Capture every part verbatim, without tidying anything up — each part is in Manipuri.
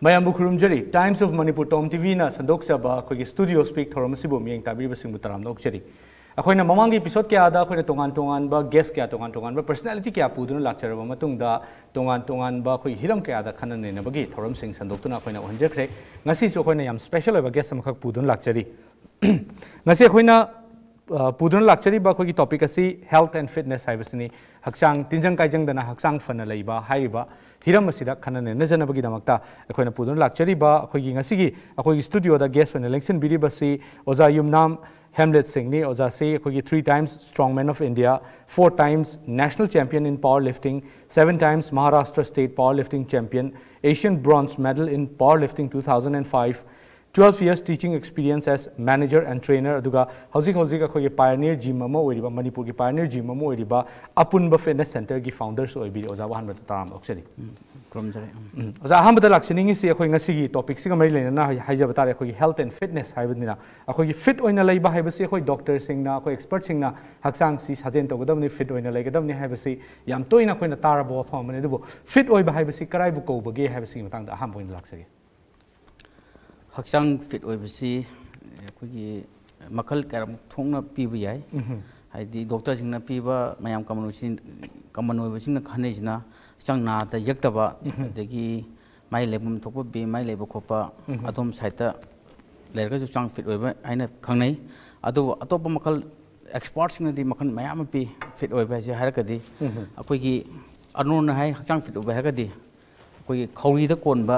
ꯃꯌꯥꯝꯕꯨ ꯈꯨꯔꯨꯝꯖꯔꯤ꯫ Times of Manipur, TOM TVꯅ ꯁꯟꯗꯣꯛꯆꯕ ꯑꯩꯈꯣꯏꯒꯤ Studio Speak ꯊꯧꯔꯝ ꯑꯁꯤꯕꯨ ꯃꯤꯠꯌꯦꯡ ꯇꯥꯕꯤꯔꯤꯕꯁꯤꯡꯕꯨ ꯇꯔꯥꯝꯅ ꯑꯣꯛꯆꯔꯤ꯫ ꯑꯩꯈꯣꯏꯅ ꯃꯃꯥꯡꯒꯤ episode ꯀꯌꯥꯗ ꯑꯩꯈꯣꯏꯅ ꯇꯣꯉꯥꯟ ꯇꯣꯉꯥꯟꯕ guest ꯀꯌꯥ, ꯇꯣꯉꯥꯟ ꯇꯣꯉꯥꯟꯕ personality ꯀꯌꯥ ꯄꯨꯗꯨꯅ ꯂꯥꯛꯆꯔꯕ ꯃꯇꯨꯡꯗ, ꯇꯣꯉꯥꯟ ꯇꯣꯉꯥꯟꯕ ꯑꯩꯈꯣꯏꯒꯤ ꯍꯤꯔꯝ ꯀꯌꯥꯗ ꯈꯟꯅ ꯅꯩꯅꯕꯒꯤ ꯊꯧꯔꯝꯁꯤꯡ ꯁꯟꯗꯣꯛꯇꯨꯅ ꯑꯩꯈꯣꯏꯅ ꯎꯍꯟꯖꯈ꯭ꯔꯦ꯫ ꯉꯁꯤꯁꯨ ꯑꯩꯈꯣꯏꯅ ꯌꯥꯝ special ꯑꯣꯏꯕ guest ꯑꯃꯈꯛ ꯄꯨꯗꯨꯅ ꯂꯥꯛꯆꯔꯤ꯫ ꯉꯁꯤ ꯑꯩꯈꯣꯏꯅ ꯑ, ꯄꯨꯗꯨꯅ ꯂꯥꯛꯆꯔꯤꯕ ꯑꯩꯈꯣꯏꯒꯤ topic ꯑꯁꯤ health and fitness ꯍꯥꯏꯕꯁꯤꯅꯤ꯫ ꯍꯛꯆꯥꯡ ꯇꯤꯟꯖꯪ ꯀꯥꯏꯖꯪꯗꯅ ꯍꯛꯆꯥꯡ ꯐꯅ ꯂꯩꯕ ꯍꯥꯏꯔꯤꯕ ꯍꯤꯔꯝ ꯑꯁꯤꯗ ꯈꯟꯅ ꯅꯩꯅꯖꯅꯕꯒꯤꯗꯃꯛꯇ ꯑꯩꯈꯣꯏꯅ ꯄꯨꯗꯨꯅ ꯂꯥꯛꯆꯔꯤꯕ ꯑꯩꯈꯣꯏꯒꯤ ꯉꯁꯤꯒꯤ ꯑꯩꯈꯣꯏꯒꯤ studioꯗ guest ꯑꯣꯏꯅ ꯂꯦꯡꯁꯤꯟꯕꯤꯔꯤꯕꯁꯤ ꯑꯣꯖꯥ ꯌꯨꯝꯅꯥꯝ ꯍꯦꯝꯂꯦꯠ ꯁꯤꯡꯅꯤ꯫ ꯑꯣꯖꯥꯁꯤ ꯑꯩꯈꯣꯏꯒꯤ three times strong man of India, four times national champion in powerlifting, seven times Maharashtra state powerlifting champion, Asian bronze medal in powerlifting two thousand and five, twelve years teaching experience as manager and trainer, ꯑꯗꯨꯒ ꯍꯧꯖꯤꯛ ꯍꯧꯖꯤꯛ ꯑꯩꯈꯣꯏꯒꯤ pioneer gym ꯑꯃ ꯑꯣꯏꯔꯤꯕ, ꯃꯅꯤꯄꯨꯔꯒꯤ pioneer gym ꯑꯃ ꯑꯣꯏꯔꯤꯕ ꯑꯄꯨꯟꯕ fitness centerꯒꯤ founderꯁꯨ ꯑꯣꯏꯕꯤꯔꯤ꯫ ꯑꯣꯖꯥꯕꯨ ꯑꯍꯥꯟꯕꯗ ꯇꯔꯥꯝꯅ ꯑꯣꯛꯆꯔꯤ꯫ ꯈꯨꯔꯨꯝꯖꯔꯤ꯫ ꯎꯝ꯫ ꯎꯝ꯫ ꯑꯣꯖꯥ, ꯑꯍꯥꯟꯕꯗ ꯂꯥꯛꯆꯅꯤꯡꯉꯤꯁꯤ ꯑꯩꯈꯣꯏ ꯉꯁꯤꯒꯤ topicꯁꯤꯒ ꯃꯔꯤ ꯂꯩꯅꯅ ꯍꯥꯏ-, ꯍꯥꯏꯖꯕ ꯇꯥꯔꯦ, ꯑꯩꯈꯣꯏꯒꯤ health and fitness ꯍꯥꯏꯕꯅꯤꯅ ꯑꯩꯈꯣꯏꯒꯤ fit ꯑꯣꯏꯅ ꯂꯩꯕ ꯍꯥꯏꯕꯁꯤ ꯑꯩꯈꯣꯏ doctorꯁꯤꯡꯅ, ꯑꯩꯈꯣꯏ expertꯁꯤꯡꯅ ꯍꯛꯆꯥꯡꯁꯤ ꯁꯥꯖꯦꯜ ꯇꯧꯒꯗꯕꯅꯤ, fit ꯑꯣꯏꯅ ꯂꯩꯒꯗꯕꯅꯤ ꯍꯥꯏꯕꯁꯤ ꯌꯥꯝ ꯇꯣꯏꯅ ꯑꯩꯈꯣꯏꯅ ꯇꯥꯔꯕ ꯋꯥꯐꯝ ꯑꯃꯅꯤ꯫ ꯑꯗꯨꯕꯨ fit ꯑꯣꯏꯕ ꯍꯥꯏꯕꯁꯤ ꯀꯔꯥꯏꯕꯨ ꯀꯧꯕꯒꯦ ꯍꯥꯏꯕꯁꯤꯒꯤ ꯃꯇꯥꯡꯗ ꯑꯍꯥꯟꯕ ꯑꯣꯏꯅ ꯂꯥꯛꯆꯒꯦ꯫ ꯍꯛꯆꯥꯡ fit ꯑꯣꯏꯕꯁꯤ ꯑꯩꯈꯣꯏꯒꯤ ꯃꯈꯜ ꯀꯌꯥꯃꯨꯛ ꯊꯣꯛꯅ ꯄꯤꯕ ꯌꯥꯏ꯫ ꯎꯝꯍꯨꯝ꯫ ꯍꯥꯏꯗꯤ doctorꯁꯤꯡꯅ ꯄꯤꯕ ꯃꯌꯥꯝ common ꯑꯣꯏꯁꯤꯡ-, common ꯑꯣꯏꯕꯁꯤꯡꯅ ꯈꯟꯅꯩꯁꯤꯅ ꯍꯛꯆꯥꯡ ꯅꯥꯗ ꯌꯦꯛꯇꯕ, ꯎꯝꯍꯨꯝ꯫ ꯑꯗꯒꯤ ꯃꯥꯏ ꯂꯩꯐꯝ ꯊꯣꯛꯄ ꯕꯤ ꯑꯦꯝ ꯑꯥꯏ ꯂꯩꯕ ꯈꯣꯠꯄ, ꯎꯝꯍꯨꯝ꯫ ꯑꯗꯣꯝ sideꯇ ꯂꯩꯔꯒꯁꯨ ꯍꯛꯆꯥꯡ fit ꯑꯣꯏꯕ ꯍꯥꯏꯅ ꯈꯪꯅꯩ꯫ ꯑꯗꯨꯕꯨ ꯑꯇꯣꯞꯄ ꯃꯈꯜ expertꯁꯤꯡꯅꯗꯤ ꯃꯈꯜ ꯃꯌꯥꯝ ꯑꯃ ꯄꯤ fit ꯑꯣꯏꯕ ꯍꯥꯏꯁꯦ ꯍꯥꯏꯔꯒꯗꯤ꯫ ꯎꯝꯍꯨꯝ꯫ ꯑꯩꯈꯣꯏꯒꯤ ꯑꯔꯅꯣꯜꯅ ꯍꯥꯏ ꯍꯛꯆꯥꯡ fit ꯑꯣꯏꯕ ꯍꯥꯏꯔꯒꯗꯤ ꯑꯩꯈꯣꯏꯒꯤ ꯈꯧꯔꯤꯗ ꯀꯣꯟꯕ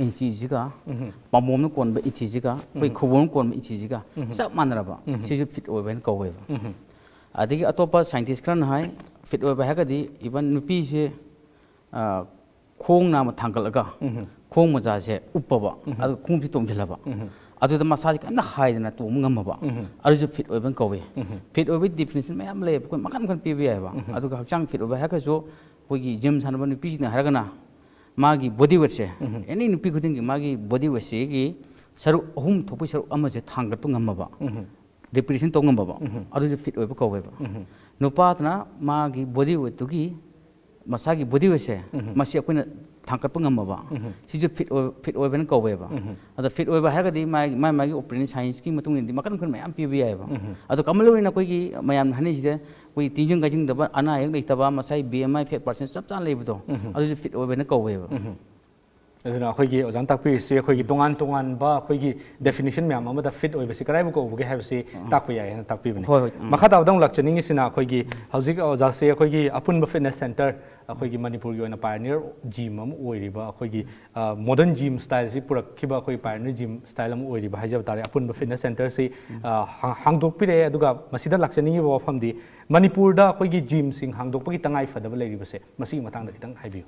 ꯏꯟꯆꯤꯁꯤꯒ, ꯎꯝꯍꯨꯝ꯫ ꯄꯥꯝꯕꯣꯝꯅ ꯀꯣꯟꯕ ꯏꯟꯆꯤꯁꯤꯒ, ꯑꯩꯈꯣꯏ ꯎꯝꯍꯨꯝ꯫ ꯈꯨꯕꯣꯝꯅ ꯀꯣꯟꯕ ꯏꯟꯆꯤꯁꯤꯒ ꯎꯝꯍꯨꯝ꯫ ꯆꯞ ꯃꯥꯟꯅꯔꯕ, ꯎꯝꯍꯨꯝ꯫ ꯁꯤꯁꯨ fit ꯑꯣꯏꯕ ꯍꯥꯏꯅ ꯀꯧꯋꯦꯕ꯫ ꯎꯝꯍꯨꯝ꯫ ꯑꯗꯒꯤ ꯑꯇꯣꯞꯄ scientist ꯈꯔꯅ ꯍꯥꯏ fit ꯑꯣꯏꯕ ꯍꯥꯏꯔꯒꯗꯤ even ꯅꯨꯄꯤꯁꯦ, ꯑ, ꯈꯣꯡ ꯅꯥꯝꯃ ꯊꯥꯡꯒꯠꯂꯒ ꯎꯝꯍꯨꯝ꯫ ꯈꯣꯡ ꯃꯖꯥꯁꯦ ꯎꯞꯄꯕ, ꯎꯝꯍꯨꯝ꯫ ꯑꯗꯨꯒ ꯈꯣꯡꯁꯦ ꯇꯣꯡꯁꯤꯜꯂꯕ, ꯎꯝꯍꯨꯝ꯫ ꯑꯗꯨꯗ ꯃꯁꯥꯁꯦ ꯀꯩꯝꯇ ꯍꯥꯏꯗꯅ ꯇꯣꯡꯕ ꯉꯝꯃꯕ, ꯎꯝꯍꯨꯝ꯫ ꯑꯗꯨꯁꯨ fit ꯑꯣꯏꯕ ꯍꯥꯏꯅ ꯀꯧꯋꯦ꯫ ꯎꯝꯍꯨꯝ꯫ Fit ꯑꯣꯏꯕꯒꯤ definition ꯃꯌꯥꯝ ꯂꯩꯌꯦꯕ, ꯑꯩꯈꯣꯏ ꯃꯈꯜ ꯃꯈꯜ ꯄꯤꯕ ꯌꯥꯏꯑꯕ꯫ ꯎꯝꯍꯨꯝ꯫ ꯑꯗꯨꯒ ꯍꯛꯆꯥꯡ fit ꯑꯣꯏꯕ ꯍꯥꯏꯔꯒꯁꯨ ꯑꯩꯈꯣꯏꯒꯤ gym ꯁꯥꯟꯅꯕ ꯅꯨꯄꯤꯁꯤꯡꯅ ꯍꯥꯏꯔꯒꯅ ꯃꯥꯒꯤ body weightꯁꯦ, ꯎꯝꯍꯨꯝ꯫ any ꯅꯨꯄꯤ ꯈꯨꯗꯤꯡꯒꯤ ꯃꯥꯒꯤ body weightꯁꯤꯒꯤ ꯁꯔꯨꯛ ꯑꯍꯨꯝ ꯊꯣꯛꯄꯒꯤ ꯁꯔꯨꯛ ꯑꯃꯁꯦ ꯊꯥꯡꯒꯠꯄ ꯉꯝꯃꯕ, ꯎꯝꯍꯨꯝ꯫ repetition ꯇꯧ ꯉꯝꯃꯕ, ꯎꯝꯍꯨꯝ꯫ ꯑꯗꯨꯁꯨ fit ꯑꯣꯏꯕ ꯀꯧꯋꯦꯕ꯫ ꯎꯝꯍꯨꯝ꯫ ꯅꯨꯄꯥꯗꯨꯅ ꯃꯥꯒꯤ body weightꯇꯨꯒꯤ, ꯃꯁꯥꯒꯤ body weightꯁꯦ, ꯎꯝꯍꯨꯝ꯫ ꯃꯁꯤ ꯑꯩꯈꯣꯏꯅ ꯊꯥꯡꯒꯠꯄ ꯉꯝꯃꯕ, ꯁꯤꯁꯨ ꯐꯤꯠ ꯑꯣꯏ-, ꯐꯤꯠ ꯑꯣꯏꯕꯅ ꯀꯧꯋꯦꯕ꯫ ꯑꯗꯣ ꯐꯤꯠ ꯑꯣꯏꯕ ꯍꯥꯏꯔꯒꯗꯤ ꯃꯥꯒꯤ, ꯃꯥꯒꯤ, ꯃꯥꯒꯤ ꯑꯣꯄꯤꯅꯤꯌꯟ, ꯁꯥꯏꯟꯁꯀꯤ ꯃꯇꯨꯡ ꯏꯟꯅꯗꯤ ꯃꯈꯜ ꯃꯈꯜ ꯃꯌꯥꯝ ꯄꯤꯕ ꯌꯥꯏꯑꯕ꯫ ꯑꯗꯣ ꯀꯃꯟ ꯑꯣꯏꯅ ꯑꯩꯈꯣꯏꯒꯤ ꯃꯌꯥꯝꯅ ꯍꯥꯏꯅꯩꯁꯤꯗ ꯑꯩꯈꯣꯏꯒꯤ ꯇꯤꯡꯖꯪ ꯀꯥꯏꯖꯪꯗꯕ, ꯑꯅꯥ ꯑꯌꯦꯛ ꯂꯩꯇꯕ, ꯃꯁꯥꯏ ꯕꯤ ꯑꯦꯝ ꯑꯥꯏ ꯐꯦꯠ ꯄꯥꯔꯁꯦꯟ ꯆꯞ ꯆꯥꯅ ꯂꯩꯕꯗꯣ, ꯑꯗꯨꯁꯨ ꯐꯤꯠ ꯑꯣꯏꯕꯅ ꯀꯧꯋꯦꯕ꯫ ꯑꯗꯨꯅ ꯑꯩꯈꯣꯏꯒꯤ ꯑꯣꯖꯥꯅ ꯇꯥꯛꯄꯤꯔꯤꯁꯤ ꯑꯩꯈꯣꯏꯒꯤ ꯇꯣꯉꯥꯟ ꯇꯣꯉꯥꯟꯕ ꯑꯩꯈꯣꯏꯒꯤ ꯗꯦꯐꯤꯅꯤꯁꯟ ꯃꯌꯥꯝ ꯑꯃꯗ ꯐꯤꯠ ꯑꯣꯏꯕꯁꯤ ꯀꯔꯥꯏꯕꯨ ꯀꯧꯕꯒꯦ ꯍꯥꯏꯕꯁꯤ ꯇꯥꯛꯄ ꯌꯥꯏ ꯍꯥꯏꯅ ꯇꯥꯛꯄꯤꯕꯅꯤ꯫ ꯍꯣꯏ, ꯍꯣꯏ, ꯎꯝ꯫ ꯃꯈꯥ ꯇꯥꯕꯗ ꯑꯃꯨꯛ ꯂꯥꯛꯆꯅꯤꯡꯉꯤꯁꯤꯅ ꯑꯩꯈꯣꯏꯒꯤ ꯍꯧꯖꯤꯛ ꯑꯣꯖꯥꯁꯦ ꯑꯩꯈꯣꯏꯒꯤ ꯑꯄꯨꯟꯕ ꯐꯤꯠꯅꯦꯁ ꯁꯦꯟꯇꯔ, ꯑꯩꯈꯣꯏꯒꯤ ꯃꯅꯤꯄꯨꯔꯒꯤ ꯑꯣꯏꯅ ꯄꯥꯏꯑꯣꯅꯤꯌꯔ ꯖꯤꯝ ꯑꯃ ꯑꯣꯏꯔꯤꯕ, ꯑꯩꯈꯣꯏꯒꯤ ꯃꯣꯗꯔꯟ ꯖꯤꯝ ꯁ꯭ꯇꯥꯏꯜꯁꯤ ꯄꯨꯔꯛꯈꯤꯕ ꯑꯩꯈꯣꯏ ꯄꯥꯏꯑꯣꯅꯤꯌꯔ ꯖꯤꯝ ꯁ꯭ꯇꯥꯏꯜ ꯑꯃ ꯑꯣꯏꯔꯤꯕ ꯍꯥꯏꯖꯕ ꯇꯥꯔꯦ, ꯑꯄꯨꯟꯕ ꯐꯤꯠꯅꯦꯁ ꯁꯦꯟꯇꯔꯁꯤ ꯑ, ꯍꯥ-, ꯍꯥꯡꯗꯣꯛꯄꯤꯔꯛꯑꯦ꯫ ꯑꯗꯨꯒ ꯃꯁꯤꯗ ꯂꯥꯛꯆꯅꯤꯡꯉꯤꯕ ꯋꯥꯐꯝꯗꯤ ꯃꯅꯤꯄꯨꯔꯗ ꯑꯩꯈꯣꯏꯒꯤ ꯖꯤꯝꯁꯤꯡ ꯍꯥꯡꯗꯣꯛꯄꯒꯤ ꯇꯉꯥꯏ ꯐꯗꯕ ꯂꯩꯔꯤꯕꯁꯦ ꯃꯁꯤꯒꯤ ꯃꯇꯥꯡꯗ ꯈꯤꯇꯪ ꯍꯥꯏꯕꯤꯌꯨ꯫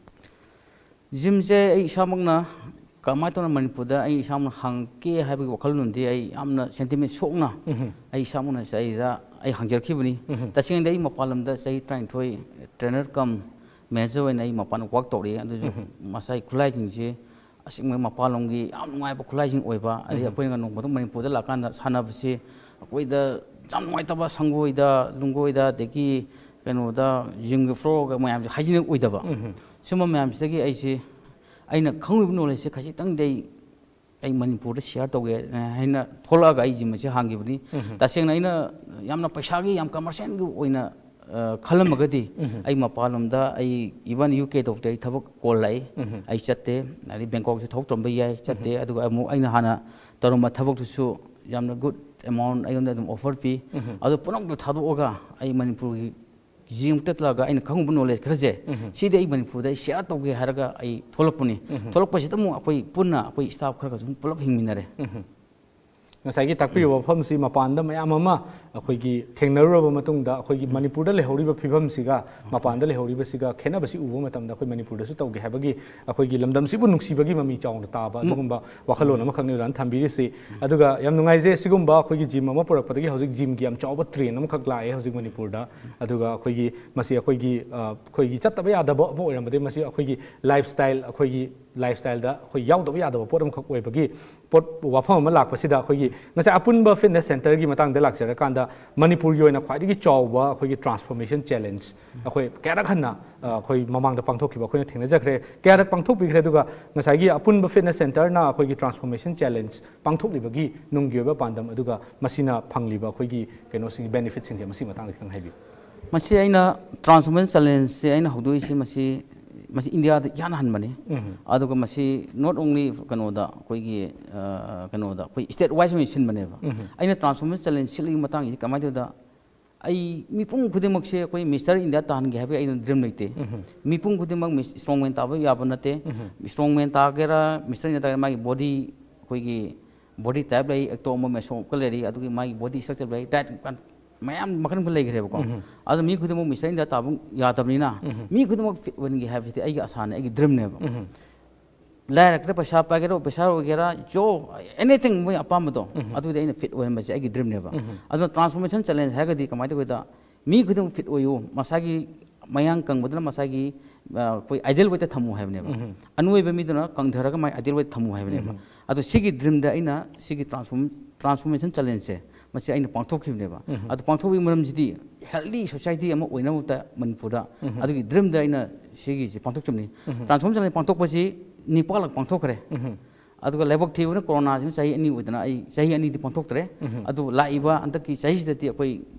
ꯖꯤꯝꯁꯦ ꯑꯩ ꯏꯁꯥꯃꯛꯅ ꯀꯃꯥꯏꯅ ꯇꯧꯅ ꯃꯅꯤꯄꯨꯔꯗ ꯑꯩ ꯏꯁꯥꯃꯛꯅ ꯍꯥꯡꯒꯦ ꯍꯥꯏꯕꯒꯤ ꯋꯥꯈꯜꯂꯣꯟꯗꯤ ꯑꯩ ꯌꯥꯝꯅ ꯁꯦꯟꯇꯤꯃꯦꯟ ꯁꯣꯛꯅ ꯑꯩ ꯏꯁꯥꯃꯛꯅ ꯁꯤꯗꯩꯗ ꯑꯩ ꯍꯥꯡꯖꯔꯛꯈꯤꯕꯅꯤ꯫ ꯇꯁꯦꯡꯅꯗꯤ ꯑꯩ ꯃꯄꯥꯟ ꯂꯝꯗ ꯆꯍꯤ ꯇꯔꯥꯅꯤꯊꯣꯏ ꯇ꯭ꯔꯦꯅꯔ ꯀꯝ ꯃꯦꯅꯦꯖꯔ ꯑꯣꯏꯅ ꯑꯩ ꯃꯄꯥꯟꯗ ꯋꯥꯛ ꯇꯧꯔꯛꯑꯦ꯫ ꯑꯗꯨꯁꯨ ꯉꯁꯥꯏ ꯈꯨꯠꯂꯥꯏꯁꯤꯡꯁꯦ ꯑꯁꯦꯡꯕ ꯃꯄꯥꯟꯂꯣꯝꯒꯤ ꯌꯥꯝ ꯅꯨꯡꯉꯥꯏꯕ ꯈꯨꯠꯂꯥꯏꯁꯤꯡ ꯑꯣꯏꯕ, ꯑꯗꯩ ꯑꯩꯈꯣꯏꯅ ꯅꯣꯡꯃꯗ ꯃꯅꯤꯄꯨꯔꯗ ꯂꯥꯛꯀꯥꯟꯗ ꯁꯥꯟꯅꯕꯁꯤ ꯑꯩꯈꯣꯏꯗ ꯌꯥꯝ ꯅꯨꯡꯉꯥꯏꯇꯕ, ꯁꯪꯒꯣꯏꯗ, ꯂꯨꯡꯒꯣꯏꯗ, ꯑꯗꯒꯤ ꯀꯩꯅꯣꯗ ꯖꯤꯝꯒꯤ ꯐ꯭ꯂꯣꯔꯒ ꯃꯌꯥꯝꯁꯦ ꯍꯥꯏꯖꯤꯅꯤꯛ ꯑꯣꯏꯗꯕ꯫ ꯁꯨꯝꯕ ꯃꯌꯥꯝꯁꯤꯗꯒꯤ ꯑꯩꯁꯦ, ꯑꯩꯅ ꯈꯪꯂꯤꯕ ꯅꯣꯂꯦꯖꯁꯦ ꯈꯖꯤꯛꯇꯪꯗꯤ ꯑꯩ, ꯑꯩ ꯃꯅꯤꯄꯨꯔꯗ ꯁꯤꯌꯥꯔ ꯇꯧꯒꯦ ꯍꯥꯏꯅ ꯊꯣꯛꯂꯛꯑꯒ ꯑꯩ ꯖꯤꯝ ꯑꯁꯤ ꯍꯥꯡꯈꯤꯕꯅꯤ꯫ ꯇꯁꯦꯡꯅ ꯑꯩꯅ ꯌꯥꯝꯅ ꯄꯩꯁꯥꯒꯤ, ꯌꯥꯝ ꯀꯃꯔꯁꯤꯌꯦꯜꯒꯤ ꯑꯣꯏꯅ ꯑ, ꯈꯜꯂꯝꯃꯒꯗꯤ ꯑꯩ ꯃꯄꯥꯟꯂꯣꯝꯗ, ꯑꯩ ꯏꯚꯟ ꯌꯨ ꯀꯦ ꯇꯧꯕꯗ ꯑꯩ ꯊꯕꯛ ꯀꯣꯜ ꯂꯥꯛꯏ, ꯑꯩ ꯆꯠꯇꯦ꯫ ꯑꯗꯩ ꯕꯦꯡꯀꯣꯛꯁꯨ ꯊꯕꯛ ꯇꯧꯔꯝꯕ ꯌꯥꯏ, ꯆꯠꯇꯦ꯫ ꯑꯗꯨꯒ ꯑꯃꯨꯛ ꯑꯩꯅ ꯍꯥꯟꯅ ꯇꯧꯔꯝꯕ ꯊꯕꯛꯇꯨꯁꯨ ꯌꯥꯝꯅ ꯒꯨꯗ ꯑꯦꯃꯥꯎꯟ ꯑꯩꯉꯣꯟꯗ ꯑꯗꯨꯝ ꯑꯣꯐꯔ ꯄꯤ꯫ ꯑꯗꯨ ꯄꯨꯝꯅꯃꯛꯇꯨ ꯊꯥꯗꯣꯛꯑꯒ ꯑꯩ ꯃꯅꯤꯄꯨꯔꯒꯤ ꯖꯤꯝ ꯆꯠꯂꯒ ꯑꯩꯅ ꯈꯪꯉꯨꯕ ꯅꯣꯂꯦꯖ ꯈꯔꯁꯦ, ꯁꯤꯗꯤ ꯑꯩ ꯃꯅꯤꯄꯨꯔꯗ ꯑꯩ ꯁꯤꯌꯥꯔ ꯇꯧꯒꯦ ꯍꯥꯏꯔꯒ ꯑꯩ ꯊꯣꯛꯂꯛꯄꯅꯤ꯫ ꯊꯣꯛꯂꯛꯄꯁꯤꯗ ꯑꯃꯨꯛ ꯑꯩꯈꯣꯏ ꯄꯨꯟꯅ ꯑꯩꯈꯣꯏ ꯁ꯭ꯇꯥꯐ ꯈꯔꯒ ꯁꯨꯝ ꯄꯨꯂꯞ ꯍꯤꯡꯃꯤꯟꯅꯔꯦ꯫ ꯉꯁꯥꯏꯒꯤ ꯇꯥꯛꯄꯤꯔꯤꯕ ꯋꯥꯐꯝꯁꯤ ꯃꯄꯥꯟꯗ ꯃꯌꯥꯝ ꯑꯃ ꯑꯩꯈꯣꯏꯒꯤ ꯊꯦꯡꯅꯔꯨꯔꯕ ꯃꯇꯨꯡꯗ, ꯑꯩꯈꯣꯏꯒꯤ ꯃꯅꯤꯄꯨꯔꯗ ꯂꯩꯍꯧꯔꯤꯕ ꯐꯤꯕꯝꯁꯤꯒ ꯃꯄꯥꯟꯗ ꯂꯩꯍꯧꯔꯤꯕꯁꯤꯒ ꯈꯦꯠꯅꯕꯁꯤ ꯎꯕ ꯃꯇꯝꯗ, ꯑꯩꯈꯣꯏ ꯃꯅꯤꯄꯨꯔꯗꯁꯨ ꯇꯧꯒꯦ ꯍꯥꯏꯕꯒꯤ, ꯑꯩꯈꯣꯏꯒꯤ ꯂꯝꯗꯝꯁꯤꯕꯨ ꯅꯨꯡꯁꯤꯕꯒꯤ ꯃꯃꯤ ꯆꯥꯎꯅ ꯇꯥꯕ ꯑꯗꯨꯒꯨꯝꯕ ꯋꯥꯈꯜꯂꯣꯟ ꯑꯃꯈꯛꯅꯤ ꯑꯣꯖꯥꯅ ꯊꯝꯕꯤꯔꯤꯁꯤ꯫ ꯑꯗꯨꯒ ꯌꯥꯝ ꯅꯨꯡꯉꯥꯏꯖꯩ, ꯁꯤꯒꯨꯝꯕ ꯑꯩꯈꯣꯏꯒꯤ ꯖꯤꯝ ꯑꯃ ꯄꯨꯔꯛꯄꯗꯒꯤ ꯍꯧꯖꯤꯛ ꯖꯤꯝꯒꯤ ꯌꯥꯝ ꯆꯥꯎꯕ ꯇ꯭ꯔꯦꯟ ꯑꯃꯈꯛ ꯂꯥꯛꯑꯦ ꯍꯧꯖꯤꯛ ꯃꯅꯤꯄꯨꯔꯗ꯫ ꯑꯗꯨꯒ ꯑꯩꯈꯣꯏꯒꯤ ꯃꯁꯤ ꯑꯩꯈꯣꯏꯒꯤ, ꯑ, ꯑꯩꯈꯣꯏꯒꯤ ꯆꯠꯇꯕ ꯌꯥꯗꯕ ꯑꯃ ꯑꯣꯏꯔꯝꯕꯗꯒꯤ ꯃꯁꯤ ꯑꯩꯈꯣꯏꯒꯤ ꯂꯥꯏꯐ ꯁ꯭ꯇꯥꯏꯜ, ꯑꯩꯈꯣꯏꯒꯤ ꯂꯥꯏꯐ ꯁ꯭ꯇꯥꯏꯜꯗ ꯑꯩꯈꯣꯏ ꯌꯥꯎꯗꯕ ꯌꯥꯗꯕ ꯄꯣꯠ ꯑꯃꯈꯛ ꯑꯣꯏꯕꯒꯤ ꯄꯣꯠ, ꯋꯥꯐꯝ ꯑꯃ ꯂꯥꯛꯄꯁꯤꯗ ꯑꯩꯈꯣꯏꯒꯤ ꯉꯁꯥꯏ ꯑꯄꯨꯟꯕ ꯐꯤꯠꯅꯦꯁ ꯁꯦꯟꯇꯔꯒꯤ ꯃꯇꯥꯡꯗ ꯂꯥꯛꯆꯔꯀꯥꯟꯗ, ꯃꯅꯤꯄꯨꯔꯒꯤ ꯑꯣꯏꯅ ꯈ꯭ꯋꯥꯏꯗꯒꯤ ꯆꯥꯎꯕ ꯑꯩꯈꯣꯏꯒꯤ ꯇ꯭ꯔꯥꯟꯁꯐꯣꯔꯃꯦꯁꯟ ꯆꯦꯂꯦꯟꯖ ꯑꯩꯈꯣꯏ ꯀꯌꯥꯔꯛ ꯍꯟꯅ ꯑ, ꯑꯩꯈꯣꯏ ꯃꯃꯥꯡꯗ ꯄꯥꯡꯊꯣꯛꯈꯤꯕ ꯑꯩꯈꯣꯏꯅ ꯊꯦꯡꯅꯖꯈ꯭ꯔꯦ꯫ ꯀꯌꯥꯔꯛ ꯄꯥꯡꯊꯣꯛꯄꯤꯈ꯭ꯔꯦ꯫ ꯑꯗꯨꯒ ꯉꯁꯥꯏꯒꯤ ꯑꯄꯨꯟꯕ ꯐꯤꯠꯅꯦꯁ ꯁꯦꯟꯇꯔꯅ ꯑꯩꯈꯣꯏꯒꯤ ꯇ꯭ꯔꯥꯟꯁꯐꯣꯔꯃꯦꯁꯟ ꯆꯦꯂꯦꯟꯖ ꯄꯥꯡꯊꯣꯛꯂꯤꯕꯒꯤ ꯅꯨꯡꯒꯤ ꯑꯣꯏꯕ ꯄꯥꯟꯗꯝ, ꯑꯗꯨꯒ ꯃꯁꯤꯅ ꯐꯪꯂꯤꯕ ꯑꯩꯈꯣꯏꯒꯤ ꯀꯩꯅꯣꯁꯤꯡ, ꯕꯦꯅꯤꯐꯤꯠꯁꯤꯡꯁꯦ, ꯃꯁꯤꯒꯤ ꯃꯇꯥꯡꯗ ꯈꯤꯇꯪ ꯍꯥꯏꯕꯤꯌꯨ꯫ ꯃꯁꯤ ꯑꯩꯅ ꯇ꯭ꯔꯥꯟꯁꯐꯣꯔꯃꯦꯁꯟ ꯆꯦꯂꯦꯟꯖꯁꯦ ꯑꯩꯅ ꯍꯧꯗꯣꯛꯏꯁꯤ, ꯃꯁꯤ, ꯃꯁꯤ ꯏꯟꯗꯤꯌꯥꯗ ꯏꯍꯥꯟ ꯍꯥꯟꯕꯅꯤ꯫ ꯎꯝ꯫ ꯑꯗꯨꯒ ꯃꯁꯤ not only ꯀꯩꯅꯣꯗ, ꯑꯩꯈꯣꯏꯒꯤ, ꯑ, ꯀꯩꯅꯣꯗ, ꯑꯩꯈꯣꯏ ꯁ꯭ꯇꯦꯠ ꯋꯥꯏꯁ ꯑꯣꯏꯅ ꯁꯤꯟꯕꯅꯦꯕ꯫ ꯎꯝ꯫ ꯑꯩꯅ ꯇ꯭ꯔꯥꯟꯁꯐꯣꯔꯃꯦꯁꯟ ꯆꯦꯂꯦꯟꯖ ꯁꯤꯜꯂꯤꯒꯤ ꯃꯇꯥꯡꯁꯤꯗꯤ ꯀꯃꯥꯏꯅ ꯇꯧꯗ, ꯑꯩ ꯃꯤꯄꯨꯝ ꯈꯨꯗꯤꯡꯃꯛꯁꯦ ꯑꯩꯈꯣꯏ ꯃꯤꯁꯇꯔ ꯏꯟꯗꯤꯌꯥ ꯇꯥꯍꯟꯒꯦ ꯍꯥꯏꯕꯒꯤ ꯑꯩꯅ ꯗ꯭ꯔꯤꯝ ꯂꯩꯇꯦ꯫ ꯎꯝ꯫ ꯃꯤꯄꯨꯝ ꯈꯨꯗꯤꯡꯃꯛ ꯃꯤꯁ-, ꯏꯁꯇ꯭ꯔꯣꯡꯃꯦꯟ ꯇꯥꯕ ꯌꯥꯕ ꯅꯠꯇꯦ꯫ ꯎꯝ꯫ ꯏꯁꯇ꯭ꯔꯣꯡꯃꯦꯟ ꯇꯥꯒꯦꯔꯥ, ꯃꯤꯁꯇꯔ ꯏꯟꯗꯤꯌꯥ ꯇꯥꯒꯦꯔꯥ, ꯃꯥꯒꯤ ꯕꯣꯗꯤ, ꯑꯩꯈꯣꯏꯒꯤ ꯕꯣꯗꯤ ꯇꯥꯏꯞ ꯂꯩ, ꯑꯦꯛꯇꯣ ꯑꯃ ꯃꯦꯁꯣ ꯑꯃꯨꯛꯀ ꯂꯩꯔꯤ, ꯑꯗꯨꯒꯤ ꯃꯥꯒꯤ ꯕꯣꯗꯤ ꯁ꯭ꯇ꯭ꯔꯛꯆꯔ ꯂꯩ, ꯗꯥꯏꯠ ꯃꯌꯥꯝ ꯃꯈꯜ ꯃꯈꯜ ꯂꯩꯈ꯭ꯔꯦꯕꯀꯣ꯫ ꯎꯝ꯫ ꯑꯗꯣ ꯃꯤ ꯈꯨꯗꯤꯡꯃꯛ ꯃꯤꯁꯇꯔ ꯏꯟꯗꯤꯌꯥ ꯇꯥꯕ ꯌꯥꯗꯕꯅꯤꯅ, ꯎꯝ꯫ ꯃꯤ ꯈꯨꯗꯤꯡꯃꯛ ꯐꯤꯠ ꯑꯣꯏꯍꯟꯒꯦ ꯍꯥꯏꯕꯁꯤꯗꯤ ꯑꯩꯒꯤ ꯑꯁꯥꯅꯦ, ꯑꯩꯒꯤ ꯗ꯭ꯔꯤꯝꯅꯦꯕ꯫ ꯎꯝ꯫ ꯂꯥꯏꯔꯒꯦꯔꯥ, ꯄꯩꯁꯥ ꯄꯥꯏꯒꯦꯔꯥ, ꯄꯩꯁꯥ ꯑꯣꯏꯒꯦꯔꯥ, ꯖꯣ, ꯑꯦꯅꯤꯊꯤꯡ, ꯃꯣꯏ ꯑꯄꯥꯝꯕꯗꯣ, ꯎꯝ꯫ ꯑꯗꯨꯗꯤ ꯑꯩꯅ ꯐꯤꯠ ꯑꯣꯏꯍꯟꯕꯁꯦ ꯑꯩꯒꯤ ꯗ꯭ꯔꯤꯝꯅꯦꯕ꯫ ꯎꯝ꯫ ꯑꯗꯨꯅ ꯇ꯭ꯔꯥꯟꯁꯐꯣꯔꯃꯦꯁꯟ ꯆꯦꯂꯦꯟꯖ ꯍꯥꯏꯔꯒꯗꯤ ꯀꯃꯥꯏꯅ ꯇꯧꯒꯦꯗ, ꯃꯤ ꯈꯨꯗꯤꯡꯃꯛ ꯐꯤꯠ ꯑꯣꯏꯌꯨ, ꯃꯁꯥꯒꯤ ꯃꯌꯥꯡ ꯀꯪꯕꯗꯨꯅ ꯃꯁꯥꯒꯤ, ꯑ, ꯑꯩꯈꯣꯏ ꯑꯥꯏꯗꯤꯌꯦꯜ ꯋꯦꯠꯇ ꯊꯝꯃꯨ ꯍꯥꯏꯕꯅꯦꯕ꯫ ꯎꯝ꯫ ꯑꯅꯣꯏꯕ ꯃꯤꯗꯨꯅ ꯀꯪꯊꯔꯒ ꯃꯥꯏ ꯑꯥꯏꯗꯤꯌꯦꯜ ꯋꯦꯠ ꯊꯝꯃꯨ ꯍꯥꯏꯕꯅꯦꯕ꯫ ꯎꯝ꯫ ꯑꯗꯣ ꯁꯤꯒꯤ ꯗ꯭ꯔꯤꯝꯗ ꯑꯩꯅ ꯁꯤꯒꯤ ꯇ꯭ꯔꯥꯟꯁꯐꯣꯔꯝ-, ꯇ꯭ꯔꯥꯟꯁꯐꯣꯔꯃꯦꯁꯟ ꯆꯦꯂꯦꯟꯖꯁꯦ, ꯃꯁꯤ ꯑꯩꯅ ꯄꯥꯡꯊꯣꯛꯈꯤꯕꯅꯦꯕ꯫ ꯎꯝ꯫ ꯑꯗꯣ ꯄꯥꯡꯊꯣꯛꯄꯒꯤ ꯃꯔꯝꯁꯤꯗꯤ ꯍꯦꯜꯗꯤ ꯁꯣꯁꯥꯏꯇꯤ ꯑꯃ ꯑꯣꯏꯅꯕꯗ ꯃꯅꯤꯄꯨꯔꯗ, ꯎꯝ꯫ ꯑꯗꯨꯒꯤ ꯗ꯭ꯔꯤꯝꯗ ꯑꯩꯅ ꯁꯤꯒꯤꯁꯦ ꯄꯥꯡꯊꯣꯛꯆꯕꯅꯤ꯫ ꯎꯝ꯫ Transformation challenge ꯄꯥꯡꯊꯣꯛꯄꯁꯤ ꯅꯤꯄꯥꯜꯂꯛ ꯄꯥꯡꯊꯣꯛꯈ꯭ꯔꯦ꯫ ꯎꯝ꯫ ꯑꯗꯨꯒ ꯂꯥꯏꯕꯛ ꯊꯤꯕꯅ ꯀꯣꯔꯣꯅꯥꯁꯤꯅ ꯆꯍꯤ ꯑꯅꯤ ꯑꯣꯏꯗꯅ ꯑꯩ ꯆꯍꯤ ꯑꯅꯤꯗꯤ ꯄꯥꯡꯊꯣꯛꯇ꯭ꯔꯦ꯫ ꯎꯝ꯫ ꯑꯗꯨ ꯂꯥꯛꯏꯕ ꯍꯟꯗꯛꯀꯤ ꯆꯍꯤꯁꯤꯗꯗꯤ ꯑꯩꯈꯣꯏ,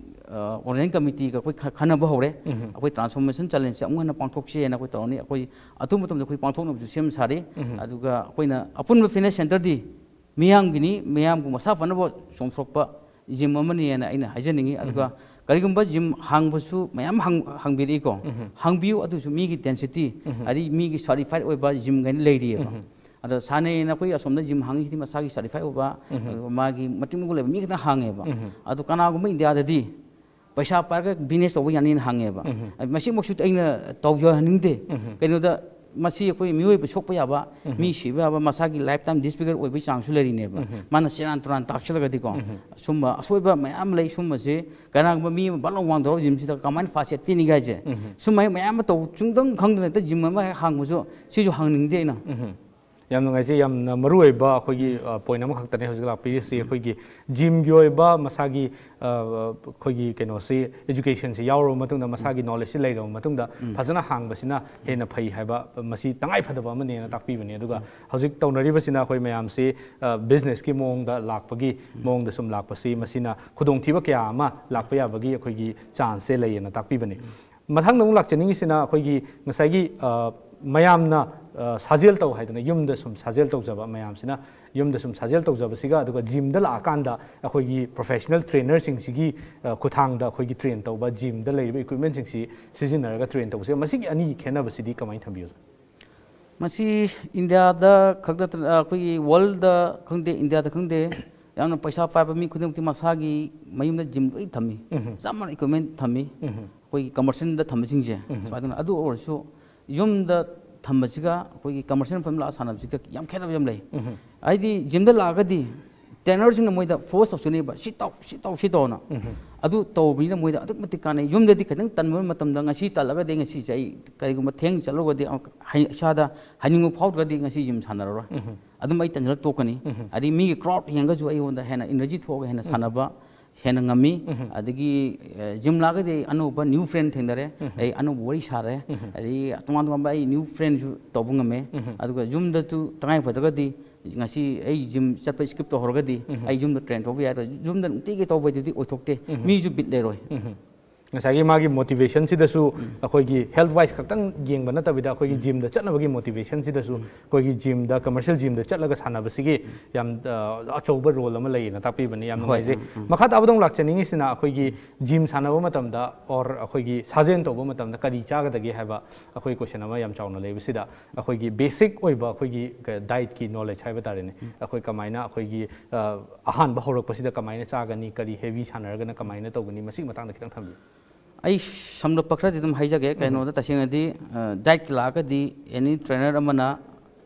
ꯑ, ꯑꯣꯔꯒꯅꯥꯏꯖꯤꯡ ꯀꯃꯤꯇꯤꯒ ꯑꯩꯈꯣꯏ ꯈ-, ꯈꯟꯅꯕ ꯍꯧꯔꯦ꯫ ꯎꯝ꯫ ꯑꯩꯈꯣꯏ ꯇ꯭ꯔꯥꯟꯁꯐꯣꯔꯃꯦꯁꯟ ꯆꯦꯂꯦꯟꯖꯁꯦ ꯑꯃꯨꯛ ꯍꯦꯟꯅ ꯄꯥꯡꯊꯣꯛꯁꯤ ꯍꯥꯏꯅ ꯑꯩꯈꯣꯏ ꯇꯧꯔꯅꯤ꯫ ꯑꯩꯈꯣꯏ ꯑꯊꯨꯕ ꯃꯇꯝꯗ ꯑꯩꯈꯣꯏ ꯄꯥꯡꯊꯣꯛꯅꯕꯁꯨ ꯁꯦꯝ ꯁꯥꯔꯤ꯫ ꯎꯝ꯫ ꯑꯗꯨꯒ ꯑꯩꯈꯣꯏꯅ ꯑꯄꯨꯟꯕ ꯐꯤꯠꯅꯦꯁ ꯁꯦꯟꯇꯔꯗꯤ ꯃꯤꯌꯥꯝꯒꯤꯅꯤ, ꯃꯤꯌꯥꯝꯕꯨ ꯃꯁꯥ ꯐꯅꯕ ꯆꯣꯡꯊꯣꯔꯛꯄ ꯖꯤꯝ ꯑꯃꯅꯤ ꯍꯥꯏꯅ ꯑꯩꯅ ꯍꯥꯏꯖꯅꯤꯡꯉꯤ꯫ ꯑꯗꯨꯒ ꯎꯝ꯫ ꯀꯔꯤꯒꯨꯝꯕ ꯖꯤꯝ ꯍꯥꯡꯕꯁꯨ ꯃꯌꯥꯝ ꯍꯪ-, ꯍꯪꯕꯤꯔꯛꯏꯀꯣ꯫ ꯎꯝ꯫ ꯍꯥꯡꯕꯤꯌꯨ, ꯑꯗꯨꯁꯨ ꯃꯤꯒꯤ ꯗꯦꯟꯁꯤꯇꯤ, ꯎꯝ꯫ ꯑꯗꯩ ꯃꯤꯒꯤ ꯁꯥꯔꯇꯤꯐꯥꯏꯠ ꯑꯣꯏꯕ ꯖꯤꯝꯈꯩꯅ ꯂꯩꯔꯤꯑꯕ꯫ ꯎꯝ꯫ ꯑꯗꯣ ꯁꯥꯟꯅꯩꯅ ꯑꯩꯈꯣꯏ ꯑꯁꯣꯝꯗ ꯖꯤꯝ ꯍꯥꯡꯉꯤꯁꯤꯗꯤ ꯃꯁꯥꯒꯤ ꯁꯥꯔꯇꯤꯐꯥꯏꯠ ꯑꯣꯏꯕ, ꯎꯝ꯫ ꯑꯗꯨꯒ ꯃꯥꯒꯤ ꯃꯇꯤꯛ ꯃꯒꯨꯟ ꯂꯩꯕ ꯃꯤ ꯈꯛꯇꯪ ꯍꯥꯡꯉꯦꯕ꯫ ꯎꯝ꯫ ꯑꯗꯣ ꯀꯅꯥꯒꯨꯝꯕ ꯏꯟꯗꯤꯌꯥꯗꯗꯤ ꯄꯩꯁꯥ ꯄꯥꯏꯔꯒ ꯕꯤꯖꯤꯅꯦꯁ ꯇꯧꯕ ꯌꯥꯅꯤꯅ ꯍꯥꯡꯉꯦꯕ꯫ ꯎꯝ꯫ ꯃꯁꯤꯃꯛꯁꯨ ꯑꯩꯅ ꯇꯧꯖꯍꯟꯅꯤꯡꯗꯦ꯫ ꯎꯝ꯫ ꯀꯩꯅꯣꯗ, ꯃꯁꯤ ꯑꯩꯈꯣꯏ ꯃꯤꯑꯣꯏꯕ ꯁꯣꯛꯄ ꯌꯥꯕ, ꯃꯤ ꯁꯤꯕ ꯌꯥꯕ, ꯃꯁꯥꯒꯤ ꯂꯥꯏꯐ ꯇꯥꯏꯝ ꯗꯤꯁꯐꯤꯒꯔ ꯑꯣꯏꯕꯒꯤ ꯆꯥꯡꯁꯨ ꯂꯩꯔꯤꯅꯦꯕ꯫ ꯃꯥꯅ ꯁꯦꯔꯥꯟ ꯇꯨꯔꯥꯟ ꯇꯥꯛꯁꯤꯜꯂꯒꯗꯤꯀꯣ꯫ ꯁꯨꯝꯕ ꯑꯁꯣꯏꯕ ꯃꯌꯥꯝ ꯂꯩ꯫ ꯁꯨꯝꯕꯁꯦ ꯀꯅꯥꯒꯨꯝꯕ ꯃꯤ ꯑꯃ ꯕꯠ ꯂꯥꯎ ꯋꯥꯡꯊꯣꯔꯛꯑ ꯖꯤꯝꯁꯤꯗ ꯀꯃꯥꯏꯅ ꯐꯥꯁ ꯁꯦꯠ ꯄꯤꯅꯤꯒꯦ ꯍꯥꯏꯁꯦ? ꯁꯨꯝꯕ ꯃꯌꯥꯝ ꯑꯃ ꯇꯧ, ꯁꯨꯡꯈꯪ ꯈꯪꯗꯅ ꯍꯦꯛꯇ ꯖꯤꯝ ꯑꯃ ꯍꯦꯛ ꯍꯥꯡꯕꯁꯨ, ꯁꯤꯁꯨ ꯍꯥꯡꯅꯤꯡꯗꯦ ꯑꯩꯅ꯫ ꯌꯥꯝ ꯅꯨꯡꯉꯥꯏꯖꯩ꯫ ꯌꯥꯝꯅ ꯃꯔꯨ ꯑꯣꯏꯕ ꯑꯩꯈꯣꯏꯒꯤ, ꯑ, ꯄꯣꯏꯟ ꯑꯃꯈꯛꯇꯅꯦ ꯍꯧꯖꯤꯛ ꯂꯥꯛꯄꯤꯔꯤꯁꯤ꯫ ꯑꯩꯈꯣꯏꯒꯤ ꯖꯤꯝꯒꯤ ꯑꯣꯏꯕ ꯃꯁꯥꯒꯤ, ꯑ, ꯑꯩꯈꯣꯏꯒꯤ ꯀꯩꯅꯣꯁꯤ, ꯑꯦꯖꯨꯀꯦꯁꯟꯁꯤ ꯌꯥꯎꯔꯕ ꯃꯇꯨꯡꯗ, ꯃꯁꯥꯒꯤ ꯅꯣꯂꯦꯖꯁꯤ ꯂꯩꯔꯕ ꯃꯇꯨꯡꯗ, ꯐꯖꯅ ꯍꯥꯡꯕꯁꯤꯅ ꯍꯦꯟꯅ ꯐꯩ ꯍꯥꯏꯕ, ꯃꯁꯤ ꯇꯉꯥꯏ ꯐꯗꯕ ꯑꯃꯅꯦꯅ ꯇꯥꯛꯄꯤꯕꯅꯦ꯫ ꯑꯗꯨꯒ ꯍꯧꯖꯤꯛ ꯇꯧꯅꯔꯤꯕꯁꯤꯅ ꯑꯩꯈꯣꯏ ꯃꯌꯥꯝꯁꯤ, ꯑ, ꯕꯤꯖꯤꯅꯦꯁꯀꯤ ꯃꯑꯣꯡꯗ ꯂꯥꯛꯄꯒꯤ ꯃꯑꯣꯡꯗ ꯁꯨꯝ ꯂꯥꯛꯄꯁꯤ, ꯃꯁꯤꯅ ꯈꯨꯗꯣꯡꯊꯤꯕ ꯀꯌꯥ ꯑꯃ ꯂꯥꯛꯄ ꯌꯥꯕꯒꯤ ꯑꯩꯈꯣꯏꯒꯤ ꯆꯥꯟꯁꯁꯦ ꯂꯩꯌꯦꯅ ꯇꯥꯛꯄꯤꯕꯅꯤ꯫ ꯃꯊꯪꯗ ꯑꯃꯨꯛ ꯂꯥꯛꯆꯅꯤꯡꯉꯤꯁꯤꯅ ꯑꯩꯈꯣꯏꯒꯤ ꯉꯁꯥꯏꯒꯤ, ꯑ, ꯃꯌꯥꯝꯅ, ꯑ, ꯁꯥꯖꯦꯜ ꯇꯧ ꯍꯥꯏꯗꯅ ꯌꯨꯝꯗ ꯁꯨꯝ ꯁꯥꯖꯦꯜ ꯇꯧꯖꯕ ꯃꯌꯥꯝꯁꯤꯅ, ꯌꯨꯝꯗ ꯁꯨꯝ ꯁꯥꯖꯦꯜ ꯇꯧꯖꯕꯁꯤꯒ ꯑꯗꯨꯒ ꯖꯤꯝꯗ ꯂꯥꯛꯑꯀꯥꯟꯗ ꯑꯩꯈꯣꯏꯒꯤ ꯄ꯭ꯔꯣꯐꯦꯁꯅꯦꯜ ꯇ꯭ꯔꯦꯅꯔꯁꯤꯡꯁꯤꯒꯤ, ꯑ, ꯈꯨꯠꯊꯥꯡꯗ ꯑꯩꯈꯣꯏꯒꯤ ꯇ꯭ꯔꯦꯟ ꯇꯧꯕ, ꯖꯤꯝꯗ ꯂꯩꯔꯤꯕ ꯏꯀ꯭ꯋꯤꯞꯃꯦꯟꯁꯤꯡꯁꯤ ꯁꯤꯖꯤꯟꯅꯔꯒ ꯇ꯭ꯔꯦꯟ ꯇꯧꯕꯁꯦ, ꯃꯁꯤꯒꯤ ꯑꯅꯤꯒꯤ ꯈꯦꯠꯅꯕꯁꯤꯗꯤ ꯀꯃꯥꯏꯅ ꯊꯝꯕꯤꯌꯨ? ꯃꯁꯤ ꯏꯟꯗꯤꯌꯥꯗ ꯈꯛ ꯅꯠꯇꯅ, ꯑꯩꯈꯣꯏꯒꯤ ꯋꯥꯔꯜꯗ ꯈꯪꯗꯦ, ꯏꯟꯗꯤꯌꯥꯗ ꯈꯪꯗꯦ, ꯌꯥꯝꯅ ꯄꯩꯁꯥ ꯄꯥꯏꯕ ꯃꯤ ꯈꯨꯗꯤꯡꯃꯛꯇꯤ ꯃꯁꯥꯒꯤ ꯃꯌꯨꯝꯗ ꯖꯤꯝ ꯂꯣꯏ ꯊꯝꯃꯤ꯫ ꯆꯞ ꯃꯥꯟꯅ ꯏꯀ꯭ꯋꯤꯞꯃꯦꯟ ꯊꯝꯃꯤ꯫ ꯑꯩꯈꯣꯏꯒꯤ ꯀꯃꯔꯁꯤꯌꯦꯜꯗ ꯊꯝꯕꯁꯤꯡꯁꯦ, ꯁꯨꯃꯥꯏꯅ ꯇꯧꯅ꯫ ꯑꯗꯨ ꯑꯣꯏꯔꯁꯨ ꯌꯨꯝꯗ ꯊꯝꯕꯁꯤꯒ ꯑꯩꯈꯣꯏꯒꯤ ꯀꯃꯔꯁꯤꯌꯦꯜ ꯃꯐꯝ ꯂꯥꯛꯑ ꯁꯥꯟꯅꯕꯁꯤꯒ ꯌꯥꯝ ꯈꯦꯠꯅꯕ ꯌꯥꯝ ꯂꯩ꯫ ꯍꯥꯏꯗꯤ ꯖꯤꯝꯗ ꯂꯥꯛꯑꯒꯗꯤ ꯇ꯭ꯔꯦꯅꯔꯁꯤꯡꯅ ꯃꯣꯏꯗ ꯐꯣꯔꯁ ꯇꯧꯁꯤꯅꯦꯕ, "ꯁꯤ ꯇꯧ, ꯁꯤ ꯇꯧ, ꯁꯤ ꯇꯧꯅ"꯫ ꯑꯗꯨ ꯇꯧꯕꯅꯤꯅ ꯃꯣꯏꯗ ꯑꯗꯨꯛꯀꯤ ꯃꯇꯤꯛ ꯀꯥꯟꯅꯩ꯫ ꯌꯨꯝꯗꯗꯤ ꯈꯤꯇꯪ ꯇꯟꯕ ꯃꯇꯝꯗ, "ꯉꯁꯤ ꯇꯜꯂꯒꯗꯤ ꯉꯁꯤꯁꯦ ꯑꯩ ꯀꯔꯤꯒꯨꯝꯕ ꯊꯦꯡꯅ ꯆꯠꯂꯨꯔꯒꯗꯤ ꯑꯃꯨꯛ ꯍꯩ-, ꯏꯁꯥꯗ ꯍꯩꯅꯤꯡꯕ ꯐꯥꯎꯗ꯭ꯔꯒꯗꯤ ꯉꯁꯤ ꯖꯤꯝ ꯁꯥꯟꯅꯔꯔꯣꯏ꯫ ꯑꯗꯨꯝ ꯑꯩ ꯇꯟꯖꯜꯂ ꯇꯣꯛꯀꯅꯤ"꯫ ꯑꯗꯩ ꯃꯤꯒꯤ ꯀ꯭ꯔꯥꯎꯗ ꯌꯦꯡꯉꯒꯁꯨ ꯑꯩꯉꯣꯟꯗ ꯍꯦꯟꯅ ꯏꯅꯔꯖꯤ ꯊꯣꯛꯑꯒ ꯍꯦꯟꯅ ꯁꯥꯟꯅꯕ ꯍꯦꯟꯅ ꯉꯝꯃꯤ꯫ ꯑꯗꯒꯤ, ꯑ, ꯖꯤꯝ ꯂꯥꯛꯑꯒꯗꯤ ꯑꯩ ꯑꯅꯧꯕ ꯅ꯭ꯌꯨ ꯐ꯭ꯔꯦꯟ ꯊꯦꯡꯅꯔꯦ, ꯑꯩ ꯑꯅꯧꯕ ꯋꯥꯔꯤ ꯁꯥꯔꯦ, ꯑꯗꯒꯤ ꯇꯣꯉꯥꯟ ꯇꯣꯉꯥꯟꯕ ꯑꯩ ꯅ꯭ꯌꯨ ꯐ꯭ꯔꯦꯟꯁꯨ ꯇꯧꯕ ꯉꯝꯃꯦ꯫ ꯑꯗꯨꯒ ꯌꯨꯝꯗꯁꯨ ꯇꯉꯥꯏ ꯐꯗ꯭ꯔꯒꯗꯤ ꯉꯁꯤ ꯑꯩ ꯖꯤꯝ ꯆꯠꯄ ꯁ꯭ꯀꯤꯞ ꯇꯧꯍꯧꯔꯒꯗꯤ ꯑꯩ ꯌꯨꯝꯗ ꯇ꯭ꯔꯦꯟ ꯇꯧꯕ ꯌꯥꯏ꯫ ꯑꯗꯣ ꯌꯨꯝꯗ ꯅꯨꯡꯇꯤꯒꯤ ꯇꯧꯕꯩꯗꯨꯗꯤ ꯑꯣꯏꯊꯣꯛꯇꯦ, ꯃꯤꯁꯨ ꯕꯤꯠ ꯂꯩꯔꯣꯏ꯫ ꯉꯁꯥꯏꯒꯤ ꯃꯥꯒꯤ ꯃꯣꯇꯤꯚꯦꯁꯟꯁꯤꯗꯁꯨ ꯑꯩꯈꯣꯏꯒꯤ ꯍꯦꯜꯊ ꯋꯥꯏꯁ ꯈꯛꯇꯪ ꯌꯦꯡꯕ ꯅꯠꯇꯕꯤꯗ, ꯑꯩꯈꯣꯏꯒꯤ ꯖꯤꯝꯗ ꯆꯠꯅꯕꯒꯤ ꯃꯣꯇꯤꯚꯦꯁꯟꯁꯤꯗꯁꯨ ꯑꯩꯈꯣꯏꯒꯤ ꯖꯤꯝꯗ, ꯀꯃꯔꯁꯤꯌꯦꯜ ꯖꯤꯝꯗ ꯆꯠꯂꯒ ꯁꯥꯟꯅꯕꯁꯤꯒꯤ ꯌꯥꯝ, ꯑ, ꯑꯆꯧꯕ ꯔꯣꯜ ꯑꯃ ꯂꯩꯌꯦꯅ ꯇꯥꯛꯄꯤꯕꯅꯤ꯫ ꯌꯥꯝ ꯍꯣꯏ, ꯅꯨꯡꯉꯥꯏꯖꯩ꯫ ꯎꯝ, ꯎꯝ꯫ ꯃꯈꯥ ꯇꯥꯕꯗ ꯑꯃꯨꯛ ꯂꯥꯛꯆꯅꯤꯡꯉꯤꯁꯤꯅ, ꯑꯩꯈꯣꯏꯒꯤ ꯖꯤꯝ ꯁꯥꯟꯅꯕ ꯃꯇꯝꯗ, ꯑꯣꯔ ꯑꯩꯈꯣꯏꯒꯤ ꯁꯥꯖꯦꯜ ꯇꯧꯕ ꯃꯇꯝꯗ ꯀꯔꯤ ꯆꯥꯒꯗꯒꯦ ꯍꯥꯏꯕ ꯑꯩꯈꯣꯏ ꯀꯣꯏꯁꯟ ꯑꯃ ꯌꯥꯝ ꯆꯥꯎꯅ ꯂꯩꯕꯁꯤꯗ, ꯑꯩꯈꯣꯏꯒꯤ ꯕꯦꯁꯤꯛ ꯑꯣꯏꯕ ꯑꯩꯈꯣꯏꯒꯤ ꯀ-, ꯗꯥꯏꯠꯀꯤ ꯅꯣꯂꯦꯖ ꯍꯥꯏꯕ ꯇꯥꯔꯦꯅꯦ꯫ ꯑꯩꯈꯣꯏ ꯀꯃꯥꯏꯅ ꯑꯩꯈꯣꯏꯒꯤ, ꯑ, ꯑꯍꯥꯟꯕ ꯍꯧꯔꯛꯄꯁꯤꯗ ꯀꯃꯥꯏꯅ ꯆꯥꯒꯅꯤ, ꯀꯔꯤ ꯍꯦꯚꯤ ꯁꯥꯟꯅꯔꯒꯅ ꯀꯃꯥꯏꯅ ꯇꯧꯒꯅꯤ, ꯃꯁꯤꯒꯤ ꯃꯇꯥꯡꯗ ꯈꯤꯇꯪ ꯊꯝꯕꯤꯌꯨ꯫ ꯑꯩ ꯁꯝꯂꯞꯄ ꯈꯔꯗꯤ ꯑꯗꯨꯝ ꯍꯥꯏꯖꯒꯦ꯫ ꯀꯩꯅꯣꯗ ꯇꯁꯦꯡꯅꯗꯤ ꯗꯥꯏꯠꯀꯤ ꯂꯥꯛꯑꯒꯗꯤ ꯑꯦꯅꯤ ꯇ꯭ꯔꯦꯅꯔ ꯑꯃꯅ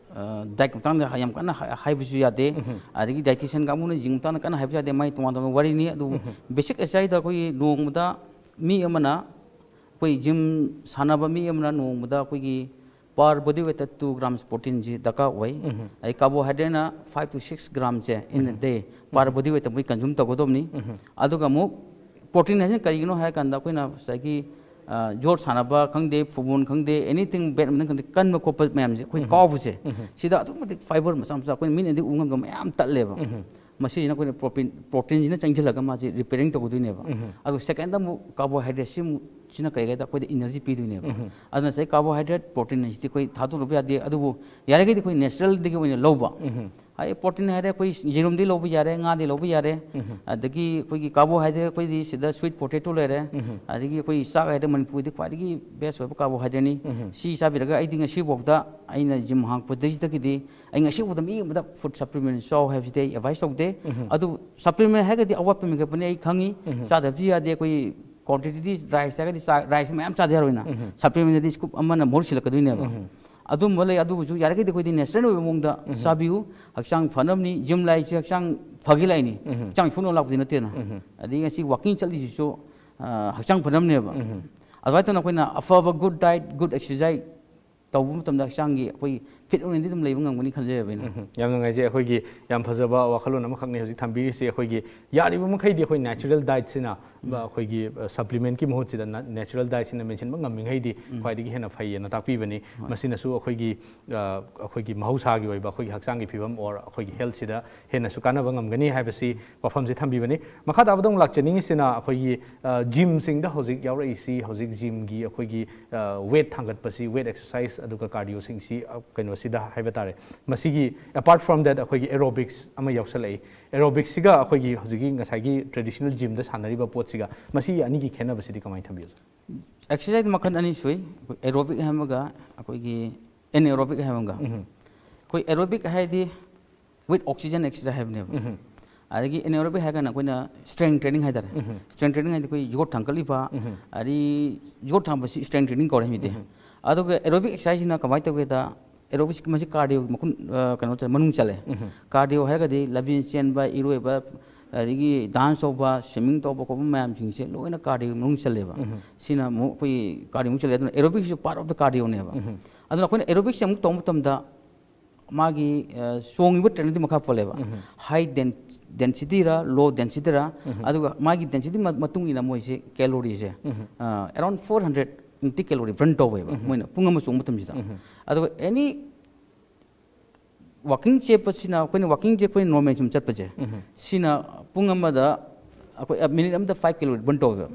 ꯗꯥꯏꯠꯀꯤ ꯃꯇꯥꯡꯗ ꯌꯥꯝ ꯀꯟꯅ ꯍꯥꯏ- ꯍꯥꯏꯕꯁꯨ ꯌꯥꯗꯦ꯫ ꯑꯗꯒꯤ ꯗꯥꯏꯇꯤꯁꯤꯌꯟ ꯀꯥꯡꯕꯨꯅ ꯖꯤꯝ ꯃꯇꯥꯡꯗ ꯀꯟꯅ ꯍꯥꯏꯕꯁꯨ ꯌꯥꯗꯦ, ꯃꯥꯏ ꯇꯣꯉꯥꯟ ꯇꯣꯉꯥꯟꯕ ꯋꯥꯔꯤꯅꯤ꯫ ꯑꯗꯨꯕꯨ ꯕꯦꯁꯤꯛ ꯑꯦꯛꯁꯔꯁꯥꯏꯖꯇ ꯑꯩꯈꯣꯏꯒꯤ ꯅꯣꯡꯃꯗ ꯃꯤ ꯑꯃꯅ, ꯑꯩꯈꯣꯏ ꯖꯤꯝ ꯁꯥꯟꯅꯕ ꯃꯤ ꯑꯃꯅ ꯅꯣꯡꯃꯗ ꯑꯩꯈꯣꯏꯒꯤ per body weightꯇ two grams proteinꯁꯤ ꯗꯔꯀꯥꯔ ꯑꯣꯏ꯫ ꯑꯗꯩ ꯀꯥꯔꯕꯣꯍꯥꯏꯗ꯭ꯔꯦꯠꯅ five to six gramꯁꯦ in a day per body weightꯇ ꯃꯣꯏ ꯀꯟꯖꯨꯝ ꯇꯧꯒꯗꯕꯅꯤ꯫ ꯑꯗꯨꯒ ꯑꯃꯨꯛ ꯄ꯭ꯔꯣꯇꯤꯟ ꯍꯥꯏꯁꯤꯅ ꯀꯔꯤꯒꯤꯅꯣ ꯍꯥꯏꯔꯀꯥꯟꯗ ꯑꯩꯈꯣꯏꯅ ꯉꯁꯥꯏꯒꯤ ꯌꯣꯠ ꯁꯥꯟꯅꯕ ꯈꯪꯗꯦ, ꯐꯨꯠꯕꯣꯜ ꯈꯪꯗꯦ, ꯑꯦꯅꯤꯊꯤꯡ, ꯕꯦꯗꯃꯤꯟꯇꯟ ꯈꯪꯗꯦ, ꯀꯟꯕ ꯈꯣꯠꯄ ꯃꯌꯥꯝꯁꯦ ꯑꯩꯈꯣꯏ ꯀꯥꯎꯕꯁꯦ, ꯁꯤꯗ ꯑꯗꯨꯛꯀꯤ ꯃꯇꯤꯛ ꯐꯥꯏꯕꯔ ꯃꯆꯥ ꯃꯆꯥ ꯑꯩꯈꯣꯏꯅ ꯃꯤꯠꯅꯗꯤ ꯎ ꯉꯝꯗꯕ ꯃꯌꯥꯝ ꯇꯠꯂꯦꯕ꯫ ꯃꯁꯤꯁꯤꯅ ꯑꯩꯈꯣꯏꯅ ꯄ꯭ꯔꯣꯇꯤꯟ ꯄ꯭ꯔꯣꯇꯤꯟꯁꯤꯅ ꯆꯪꯁꯤꯜꯂꯒ ꯃꯥꯁꯤ ꯔꯤꯄꯦꯌꯔꯤꯡ ꯇꯧꯒꯗꯣꯏꯅꯦꯕ꯫ ꯑꯗꯨꯒ ꯁꯦꯀꯦꯟꯗ ꯑꯃꯨꯛ ꯀꯥꯔꯕꯣꯍꯥꯏꯗ꯭ꯔꯦꯠꯁꯤ ꯑꯃꯨꯛ ꯁꯤꯅ ꯀꯩ ꯍꯥꯏꯗ ꯑꯩꯈꯣꯏꯗ ꯏꯅꯔꯖꯤ ꯄꯤꯗꯣꯏꯅꯦꯕ꯫ ꯑꯗꯨꯅ ꯉꯁꯥꯏ ꯀꯥꯔꯕꯣꯍꯥꯏꯗ꯭ꯔꯦꯠ, ꯄ꯭ꯔꯣꯇꯤꯟ ꯍꯥꯏꯁꯤꯗꯤ ꯑꯩꯈꯣꯏ ꯊꯥꯗꯣꯛꯂꯨꯕ ꯌꯥꯗꯦ꯫ ꯑꯗꯨꯕꯨ ꯌꯥꯔꯤꯈꯩꯗꯤ ꯑꯩꯈꯣꯏ ꯅꯦꯆꯔꯦꯜꯗꯒꯤ ꯑꯣꯏꯅ ꯂꯧꯕ꯫ ꯍꯥꯏꯗꯤ ꯄ꯭ꯔꯣꯇꯤꯟ ꯍꯥꯏꯔꯦ ꯑꯩꯈꯣꯏ ꯌꯦꯔꯨꯝꯗꯤ ꯂꯧꯕ ꯌꯥꯔꯦ, ꯉꯥꯗꯤ ꯂꯧꯕ ꯌꯥꯔꯦ꯫ ꯑꯗꯒꯤ ꯑꯩꯈꯣꯏꯒꯤ ꯀꯥꯔꯕꯣꯍꯥꯏꯗ꯭ꯔꯦꯠ ꯑꯩꯈꯣꯏꯗꯤ ꯁꯤꯗ ꯁ꯭ꯋꯤꯠ ꯄꯣꯇꯦꯇꯣ ꯂꯩꯔꯦ꯫ ꯑꯗꯒꯤ ꯑꯩꯈꯣꯏ ꯆꯥꯛ ꯍꯥꯏꯔꯦ ꯃꯅꯤꯄꯨꯔꯒꯤꯗꯤ ꯈ꯭ꯋꯥꯏꯗꯒꯤ ꯕꯦꯁ ꯑꯣꯏꯕ ꯀꯥꯔꯕꯣꯍꯥꯏꯗ꯭ꯔꯦꯠꯅꯤ꯫ ꯁꯤ ꯆꯥꯕꯤꯔꯒ ꯑꯩꯗꯤ ꯉꯁꯤꯐꯥꯎꯗ ꯑꯩꯅ ꯖꯤꯝ ꯍꯥꯡꯉꯛꯄꯗꯒꯤꯗꯒꯤꯗꯤ ꯑꯩ ꯉꯁꯤꯐꯥꯎꯗ ꯃꯤ ꯑꯃꯗ ꯐꯨꯗ ꯁꯄ꯭ꯂꯤꯃꯦꯟ ꯆꯥꯎ ꯍꯥꯏꯕꯁꯤꯗꯤ ꯑꯩ ꯑꯦꯗꯚꯥꯏꯁ ꯇꯧꯗꯦ꯫ ꯑꯗꯨꯕꯨ ꯁꯄ꯭ꯂꯤꯃꯦꯟ ꯍꯥꯏꯔꯒꯗꯤ ꯑꯋꯥꯠꯄ ꯃꯤꯈꯠꯄꯅꯤ ꯑꯩ ꯈꯪꯉꯤ꯫ ꯆꯥꯗꯕꯗꯤ ꯌꯥꯗꯦ꯫ ꯑꯩꯈꯣꯏ ꯀ꯭ꯋꯥꯟꯇꯤꯇꯤꯗꯤ ꯔꯥꯏꯁ ꯍꯥꯏꯔꯒꯗꯤ ꯆꯥ- ꯔꯥꯏꯁ ꯃꯌꯥꯝ ꯆꯥꯗ ꯌꯥꯔꯣꯏꯅ꯫ ꯁꯄ꯭ꯂꯤꯃꯦꯟꯗꯗꯤ ꯁ꯭ꯀꯨꯞ ꯑꯃꯅ ꯃꯍꯨꯠ ꯁꯤꯜꯂꯛꯀꯗꯣꯏꯅꯦꯕ꯫ ꯑꯗꯨꯝꯕ ꯂꯩ꯫ ꯑꯗꯨꯕꯨꯁꯨ ꯌꯥꯔꯤꯈꯩꯗꯤ ꯑꯩꯈꯣꯏꯗꯤ ꯅꯦꯆꯔꯦꯜ ꯑꯣꯏꯕ ꯃꯑꯣꯡꯗ ꯆꯥꯕꯤꯌꯨ꯫ ꯍꯛꯆꯥꯡ ꯐꯅꯕꯅꯤ꯫ ꯖꯤꯝ ꯂꯥꯛꯏꯁꯦ ꯍꯛꯆꯥꯡ ꯐꯒꯦ ꯂꯥꯛꯏꯅꯤ꯫ ꯍꯛꯆꯥꯡ ꯁꯣꯛꯅꯕ ꯂꯥꯛꯄꯗꯤ ꯅꯠꯇꯦꯅ꯫ ꯑꯗꯒꯤ ꯉꯁꯤ ꯋꯥꯀꯤꯡ ꯆꯠꯂꯤꯁꯤꯁꯨ, ꯑ, ꯍꯛꯆꯥꯡ ꯐꯅꯕꯅꯦꯕ꯫ ꯑꯗꯨꯃꯥꯏꯅ ꯇꯧꯅ ꯑꯩꯈꯣꯏꯅ ꯑꯐꯕ ꯒꯨꯗ ꯗꯥꯏꯠ, ꯒꯨꯗ ꯑꯦꯛꯁꯔꯁꯥꯏꯖ ꯇꯧꯕ ꯃꯇꯝꯗ ꯍꯛꯆꯥꯡꯒꯤ ꯑꯩꯈꯣꯏ ꯐꯤꯠ ꯑꯣꯏꯅꯗꯤ ꯑꯗꯨꯝ ꯂꯩꯕ ꯉꯝꯒꯅꯤ ꯈꯟꯖꯩꯕ ꯑꯩꯅ꯫ ꯎꯝ, ꯌꯥꯝ ꯅꯨꯡꯉꯥꯏꯖꯩ꯫ ꯑꯩꯈꯣꯏꯒꯤ ꯌꯥꯝ ꯐꯖꯕ ꯋꯥꯈꯜꯂꯣꯟ ꯑꯃꯈꯛꯅꯤ ꯍꯧꯖꯤꯛ ꯊꯝꯕꯤꯔꯤꯁꯤ꯫ ꯑꯩꯈꯣꯏꯒꯤ ꯌꯥꯔꯤꯕ ꯃꯈꯩꯗꯤ ꯑꯩꯈꯣꯏ ꯅꯦꯆꯔꯦꯜ ꯗꯥꯏꯠꯁꯤꯅ, ꯑꯩꯈꯣꯏꯒꯤ, ꯑ, ꯁꯄ꯭ꯂꯤꯃꯦꯟꯠꯀꯤ ꯃꯍꯨꯠꯁꯤꯗ ꯅ-, ꯅꯦꯆꯔꯦꯜ ꯗꯥꯏꯠꯁꯤꯅ ꯃꯦꯟꯁꯤꯟꯕ ꯉꯝꯃꯤꯉꯩꯗꯤ ꯈ꯭ꯋꯥꯏꯗꯒꯤ ꯍꯦꯟꯅ ꯐꯩꯌꯦꯅ ꯇꯥꯛꯄꯤꯕꯅꯤ꯫ ꯍꯣꯏ꯫ ꯃꯁꯤꯅꯁꯨ ꯑꯩꯈꯣꯏꯒꯤ, ꯑ, ꯑꯩꯈꯣꯏꯒꯤ ꯃꯍꯧꯁꯥꯒꯤ ꯑꯣꯏꯕ ꯑꯩꯈꯣꯏꯒꯤ ꯍꯛꯆꯥꯡꯒꯤ ꯐꯤꯕꯝ or ꯑꯩꯈꯣꯏꯒꯤ ꯍꯦꯜꯠꯁꯤꯗ ꯍꯦꯟꯅꯁꯨ ꯀꯥꯟꯅꯕ ꯉꯝꯒꯅꯤ ꯍꯥꯏꯕꯁꯤ ꯋꯥꯐꯝꯁꯤ ꯊꯝꯕꯤꯕꯅꯤ꯫ ꯃꯈꯥ ꯇꯥꯕꯗ ꯑꯃꯨꯛ ꯂꯥꯛꯆꯅꯤꯡꯉꯤꯁꯤꯅ ꯑꯩꯈꯣꯏꯒꯤ, ꯑ, ꯖꯤꯝꯁꯤꯡꯗ ꯍꯧꯖꯤꯛ ꯌꯥꯎꯔꯛꯏꯁꯤ, ꯍꯧꯖꯤꯛ ꯖꯤꯝꯒꯤ ꯑꯩꯈꯣꯏꯒꯤ, ꯑ, ꯋꯦꯠ ꯊꯥꯡꯒꯠꯄꯁꯤ, ꯋꯦꯠ ꯑꯦꯛꯁꯔꯁꯥꯏꯁ ꯑꯗꯨꯒ ꯀꯥꯔꯗꯤꯑꯣꯁꯤꯡꯁꯤ, ꯑ, ꯀꯩꯅꯣꯁꯤꯗ ꯍꯥꯏꯕ ꯇꯥꯔꯦ꯫ ꯃꯁꯤꯒꯤ apart from that ꯑꯩꯈꯣꯏꯒꯤ ꯑꯦꯔꯣꯕꯤꯛꯁ ꯑꯃ ꯌꯥꯎꯁꯜꯂꯛꯏ꯫ ꯑꯦꯔꯣꯕꯤꯛꯁꯤꯒ ꯑꯩꯈꯣꯏꯒꯤ ꯍꯧꯖꯤꯛꯀꯤ ꯉꯁꯥꯏꯒꯤ ꯇ꯭ꯔꯦꯗꯤꯁꯅꯦꯜ ꯖꯤꯝꯗ ꯁꯥꯟꯅꯔꯤꯕ ꯄꯣꯠꯁꯤꯒ ꯃꯁꯤꯒꯤ ꯑꯅꯤꯒꯤ ꯈꯦꯠꯅꯕꯁꯤꯗꯤ ꯀꯃꯥꯏꯅ ꯊꯝꯕꯤꯌꯨ? ꯑꯦꯛꯁꯔꯁꯥꯏꯁ ꯃꯈꯜ ꯑꯅꯤ ꯁꯨꯏ꯫ ꯑꯩꯈꯣꯏ ꯑꯦꯔꯣꯕꯤꯛ ꯍꯥꯏꯕꯒ ꯑꯩꯈꯣꯏꯒꯤ ꯑꯦꯟꯑꯦꯔꯣꯕꯤꯛ ꯍꯥꯏꯕ ꯑꯃꯒ꯫ ꯎꯝ꯫ ꯑꯩꯈꯣꯏ ꯑꯦꯔꯣꯕꯤꯛ ꯍꯥꯏꯗꯤ with oxygen exercise ꯍꯥꯏꯕꯅꯦꯕ꯫ ꯎꯝ꯫ ꯑꯗꯒꯤ anaerobic ꯍꯥꯏꯔꯒꯅ ꯑꯩꯈꯣꯏꯅ strength training ꯍꯥꯏꯇꯥꯔꯦ꯫ Strength training ꯍꯥꯏꯗꯤ ꯑꯩꯈꯣꯏ ꯌꯣꯠ ꯊꯥꯡꯒꯠꯂꯤꯕ, ꯑꯗꯒꯤ ꯌꯣꯠ ꯊꯥꯡꯕꯁꯤ strength training ꯀꯧꯔꯦ ꯃꯤꯗꯤ꯫ ꯑꯗꯨꯒ aerobic exercise ꯁꯤꯅ ꯀꯃꯥꯏꯅ ꯇꯧꯒꯦꯗ, aerobic ꯁꯤ ꯃꯁꯤ cardio ꯃꯈꯨꯟ, ꯑ, ꯀꯩꯅꯣ ꯆꯠ-, ꯃꯅꯨꯡ ꯆꯜꯂꯦ꯫ Cardio ꯍꯥꯏꯔꯒꯗꯤ ꯂꯝꯖꯦꯟ ꯆꯦꯟꯕ, ꯏꯔꯣꯏꯕ, ꯑꯗꯒꯤ dance ꯇꯧꯕ, swimming ꯇꯧꯕ ꯈꯣꯠꯄ ꯃꯌꯥꯝꯁꯤꯡꯁꯦ ꯂꯣꯏꯅ cardio ꯃꯅꯨꯡ ꯆꯜꯂꯦꯕ꯫ ꯁꯤꯅ ꯑꯃꯨꯛ ꯑꯩꯈꯣꯏ cardio ꯃꯅꯨꯡ ꯆꯜꯂꯦ꯫ ꯑꯗꯨꯅ aerobic ꯁꯤꯁꯨ part of the cardio ꯅꯦꯕ꯫ ꯑꯗꯨꯅ ꯑꯩꯈꯣꯏꯅ aerobic ꯁꯦ ꯑꯃꯨꯛ ꯇꯧꯕ ꯃꯇꯝꯗ ꯃꯥꯒꯤ, ꯑ, ꯆꯣꯡꯉꯤꯕ trainer ꯗꯨꯒꯤ ꯃꯈꯥ ꯄꯣꯜꯂꯦꯕ꯫ High den-, density ꯔ, low density ꯔ, ꯑꯗꯨꯒ ꯃꯥꯒꯤ density ꯃ-, ꯃꯇꯨꯡ ꯏꯟꯅ ꯃꯣꯏꯁꯦ calorie ꯁꯦ, ꯑ, around four hundred ꯃꯨꯛꯇꯤ calorie burn ꯇꯧꯋꯦꯕ, ꯃꯣꯏꯅ ꯄꯨꯡ ꯑꯃ ꯆꯣꯡꯕ ꯃꯇꯝꯁꯤꯗ꯫ ꯑꯗꯨꯒ any walking ꯆꯦꯟꯕꯁꯤꯅ, ꯑꯩꯈꯣꯏꯅ walking ꯁꯦ ꯑꯩꯈꯣꯏ normal ꯁꯨꯝ ꯆꯠꯄꯁꯦ, ꯁꯤꯅ ꯄꯨꯡ ꯑꯃꯗ ꯑꯩꯈꯣꯏ, ꯑ, minute ꯑꯃꯗ five calorie burn ꯇꯧꯋꯦꯕ꯫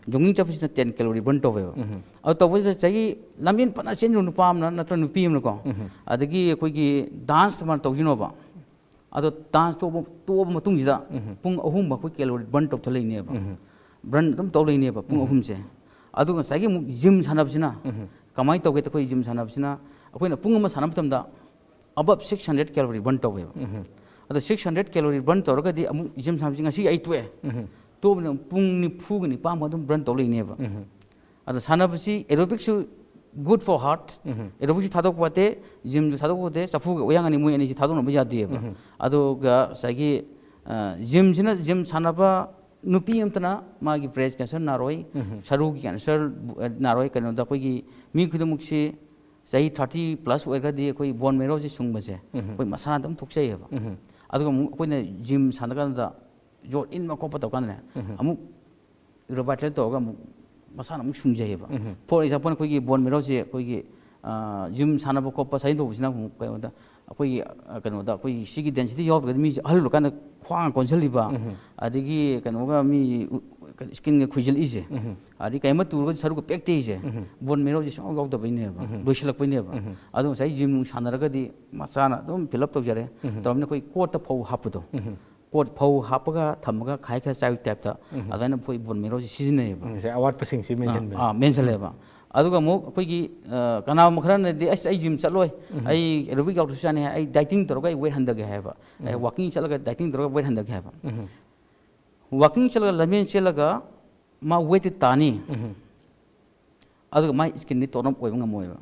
Jogging ꯆꯠꯄꯁꯤꯅ ten calorie burn ꯇꯧꯋꯦꯕ꯫ ꯑꯗꯨ ꯇꯧꯕꯁꯤꯗ ꯉꯁꯥꯏꯒꯤ ꯂꯝꯖꯦꯟ ꯐꯅ ꯆꯦꯟꯖꯔꯨ ꯅꯨꯄꯥ ꯑꯃꯅ ꯅꯠꯇ꯭ꯔꯒ ꯅꯨꯄꯤ ꯑꯃꯅꯀꯣ, ꯑꯗꯒꯤ ꯑꯩꯈꯣꯏꯒꯤ dance ꯃꯥꯅ ꯇꯧꯁꯤꯅꯣꯕ, ꯑꯗꯣ dance ꯇꯣꯛꯑꯕ, ꯇꯣꯛꯑꯕ ꯃꯇꯨꯡꯁꯤꯗ ꯄꯨꯡ ꯑꯍꯨꯝ ꯑꯩꯈꯣꯏ calorie burn ꯇꯧꯊ ꯂꯩꯅꯦꯕ꯫ Burn ꯑꯗꯨꯝ ꯇꯧ ꯂꯩꯅꯦꯕ ꯄꯨꯡ ꯑꯍꯨꯝꯁꯦ꯫ ꯑꯗꯨꯒ ꯉꯁꯥꯏꯒꯤ ꯑꯃꯨꯛ gym ꯁꯥꯟꯅꯕꯁꯤꯅ ꯀꯃꯥꯏꯅ ꯇꯧꯒꯦꯗ, ꯑꯩꯈꯣꯏ gym ꯁꯥꯟꯅꯕꯁꯤꯅ ꯑꯩꯈꯣꯏꯅ ꯄꯨꯡ ꯑꯃ ꯁꯥꯟꯅꯕ ꯃꯇꯝꯗ above six hundred calorie burn ꯇꯧꯋꯦꯕ꯫ ꯑꯗꯣ six hundred calorie burn ꯇꯧꯔꯒꯗꯤ ꯑꯃꯨꯛ gym ꯁꯥꯟꯅꯕꯁꯤ ꯉꯁꯤ ꯑꯩ ꯇꯣꯛꯑꯦ꯫ ꯇꯣꯛꯑꯕꯅꯤꯅ ꯄꯨꯡ ꯅꯤꯐꯨꯒ ꯅꯤꯄꯥꯟ ꯐꯥꯎ ꯑꯗꯨꯝ burn ꯇꯧ ꯂꯩꯅꯦꯕ꯫ ꯑꯗꯣ ꯁꯥꯟꯅꯕꯁꯤ aerobic ꯁꯨ good for heart, aerobic ꯁꯨ ꯊꯥꯗꯣꯛꯄ ꯌꯥꯗꯦ, gym ꯁꯨ ꯊꯥꯗꯣꯛꯄ ꯌꯥꯗꯦ, ꯆꯐꯨꯒ ꯎꯌꯥꯡ ꯑꯅꯤ ꯃꯣꯏ ꯑꯅꯤꯁꯤ ꯊꯥꯗꯣꯛꯅꯕ ꯌꯥꯗꯦꯕ꯫ ꯑꯗꯨꯒ ꯉꯁꯥꯏꯒꯤ, ꯑ, gym ꯁꯤꯅ, gym ꯁꯥꯟꯅꯕ ꯅꯨꯄꯤ ꯑꯃꯇꯅ ꯃꯥꯒꯤ breast cancer ꯅꯥꯔꯣꯏ, ꯁꯔꯨꯒꯤ cancer ꯅꯥꯔꯣꯏ, ꯀꯩꯅꯣꯗ ꯑꯩꯈꯣꯏꯒꯤ ꯃꯤ ꯈꯨꯗꯤꯡꯃꯛꯁꯤ ꯆꯍꯤ thirty plus ꯑꯣꯏꯔꯒꯗꯤ ꯑꯩꯈꯣꯏ bone marrow ꯁꯤ ꯁꯨꯡꯕꯁꯦ ꯑꯩꯈꯣꯏ ꯃꯁꯥꯅ ꯑꯗꯨꯝ ꯊꯣꯛꯆꯩꯑꯕ꯫ ꯑꯗꯨꯒ ꯑꯃꯨꯛ ꯑꯩꯈꯣꯏꯅ gym ꯁꯥꯟꯅ ꯀꯥꯟꯗ ꯌꯣꯠ ꯏꯟꯕ ꯈꯣꯠꯄ ꯇꯧ ꯀꯥꯟꯗꯅꯦ, ꯑꯃꯨꯛ revitalize ꯇꯧꯔꯒ ꯑꯃꯨꯛ ꯃꯁꯥꯅ ꯑꯃꯨꯛ ꯁꯨꯡꯖꯩꯌꯦꯕ꯫ For example, ꯑꯩꯈꯣꯏꯒꯤ bone marrow ꯁꯦ ꯑꯩꯈꯣꯏꯒꯤ, ꯑ, gym ꯁꯥꯟꯅꯕ ꯈꯣꯠꯄ ꯁꯥꯖꯦꯜ ꯇꯧꯕꯁꯤꯅ ꯑꯃꯨꯛ ꯀꯩꯅꯣꯗ ꯑꯩꯈꯣꯏꯒꯤ, ꯑ, ꯀꯩꯅꯣꯗ ꯑꯩꯈꯣꯏꯒꯤ ꯁꯤꯒꯤ density ꯌꯥꯎꯗ꯭ꯔꯒꯗꯤ ꯃꯤꯁꯦ ꯑꯍꯜ ꯑꯣꯏꯔꯀꯥꯟꯗ ꯈ꯭ꯋꯥꯡ ꯀꯣꯟꯁꯤꯜꯂꯤꯕ, ꯑꯗꯒꯤ ꯀꯩꯅꯣꯒ ꯃꯤ ꯎ-, ꯎ-, skin ꯒ ꯈꯨꯏꯖꯤꯜꯂꯛꯏꯁꯦ, ꯑꯗꯒꯤ ꯀꯩꯝꯃ ꯇꯨꯔꯒꯗꯤ ꯁꯔꯨꯒ ꯄꯦꯛꯇꯦꯛꯏꯁꯦ, bone marrow ꯁꯦ ꯁꯨꯡꯌꯥꯎ ꯌꯥꯎꯗꯕꯩꯅꯦꯕ, ꯂꯣꯏꯁꯤꯜꯂꯛꯄꯩꯅꯦꯕ꯫ ꯑꯗꯣ ꯉꯁꯥꯏ gym ꯅꯨꯡ ꯁꯥꯟꯅꯔꯒꯗꯤ ꯃꯁꯥꯅ ꯑꯗꯨꯝ fill up ꯇꯧꯖꯔꯦ꯫ ꯇꯧꯔꯝꯅꯤꯅ ꯑꯩꯈꯣꯏ ꯀꯣꯠꯇ ꯐꯧ ꯍꯥꯞꯄꯗꯣ, ꯀꯣꯠ ꯐꯧ ꯍꯥꯞꯄꯒ ꯊꯝꯃꯒ ꯈꯥꯏ ꯈꯔ ꯆꯥꯏꯕꯒꯤ type ꯇ ꯑꯗꯨꯃꯥꯏꯅ ꯑꯩꯈꯣꯏ bone marrow ꯁꯦ ꯁꯤꯖꯤꯟꯅꯩꯌꯦꯕ꯫ ꯉꯁꯥꯏ ꯑꯋꯥꯠꯄꯁꯤꯡꯁꯤ ꯑꯥ, ꯃꯦꯟꯁꯤꯟꯕ꯫ ꯑꯥ, ꯃꯦꯟꯁꯤꯜꯂꯦꯕ꯫ ꯑꯗꯨꯒ ꯑꯃꯨꯛ ꯑꯩꯈꯣꯏꯒꯤ ꯑ, ꯀꯅꯥꯒꯨꯝꯕ ꯈꯔꯅꯗꯤ ꯑꯁ ꯑꯩ ꯖꯤꯝ ꯆꯠꯂꯣꯏ, ꯑꯩ ꯑꯦꯔꯣꯕꯤꯛ ꯌꯥꯎꯗ꯭ꯔꯁꯨ ꯌꯥꯅꯤ ꯍꯥꯏ, ꯑꯩ ꯗꯥꯏꯇꯤꯡ ꯇꯧꯔꯒ ꯑꯩ ꯋꯦꯠ ꯍꯟꯊꯒꯦ ꯍꯥꯏꯕ, ꯑꯩ ꯋꯥꯀꯤꯡ ꯆꯠꯂꯒ ꯗꯥꯏꯇꯤꯡ ꯇꯧꯔꯒ ꯋꯦꯠ ꯍꯟꯊꯒꯦ ꯍꯥꯏꯕ꯫ ꯋꯥꯀꯤꯡ ꯆꯠꯂꯒ ꯂꯝꯖꯦꯟ ꯆꯦꯜꯂꯒ ꯃꯥ ꯋꯦꯠꯇꯤ ꯇꯥꯅꯤ, ꯑꯗꯨꯒ ꯃꯥꯏ ꯁ꯭ꯀꯤꯟꯗꯤ ꯇꯣꯟ ꯑꯞ ꯑꯣꯏꯕ ꯉꯝꯃꯣꯏꯕ꯫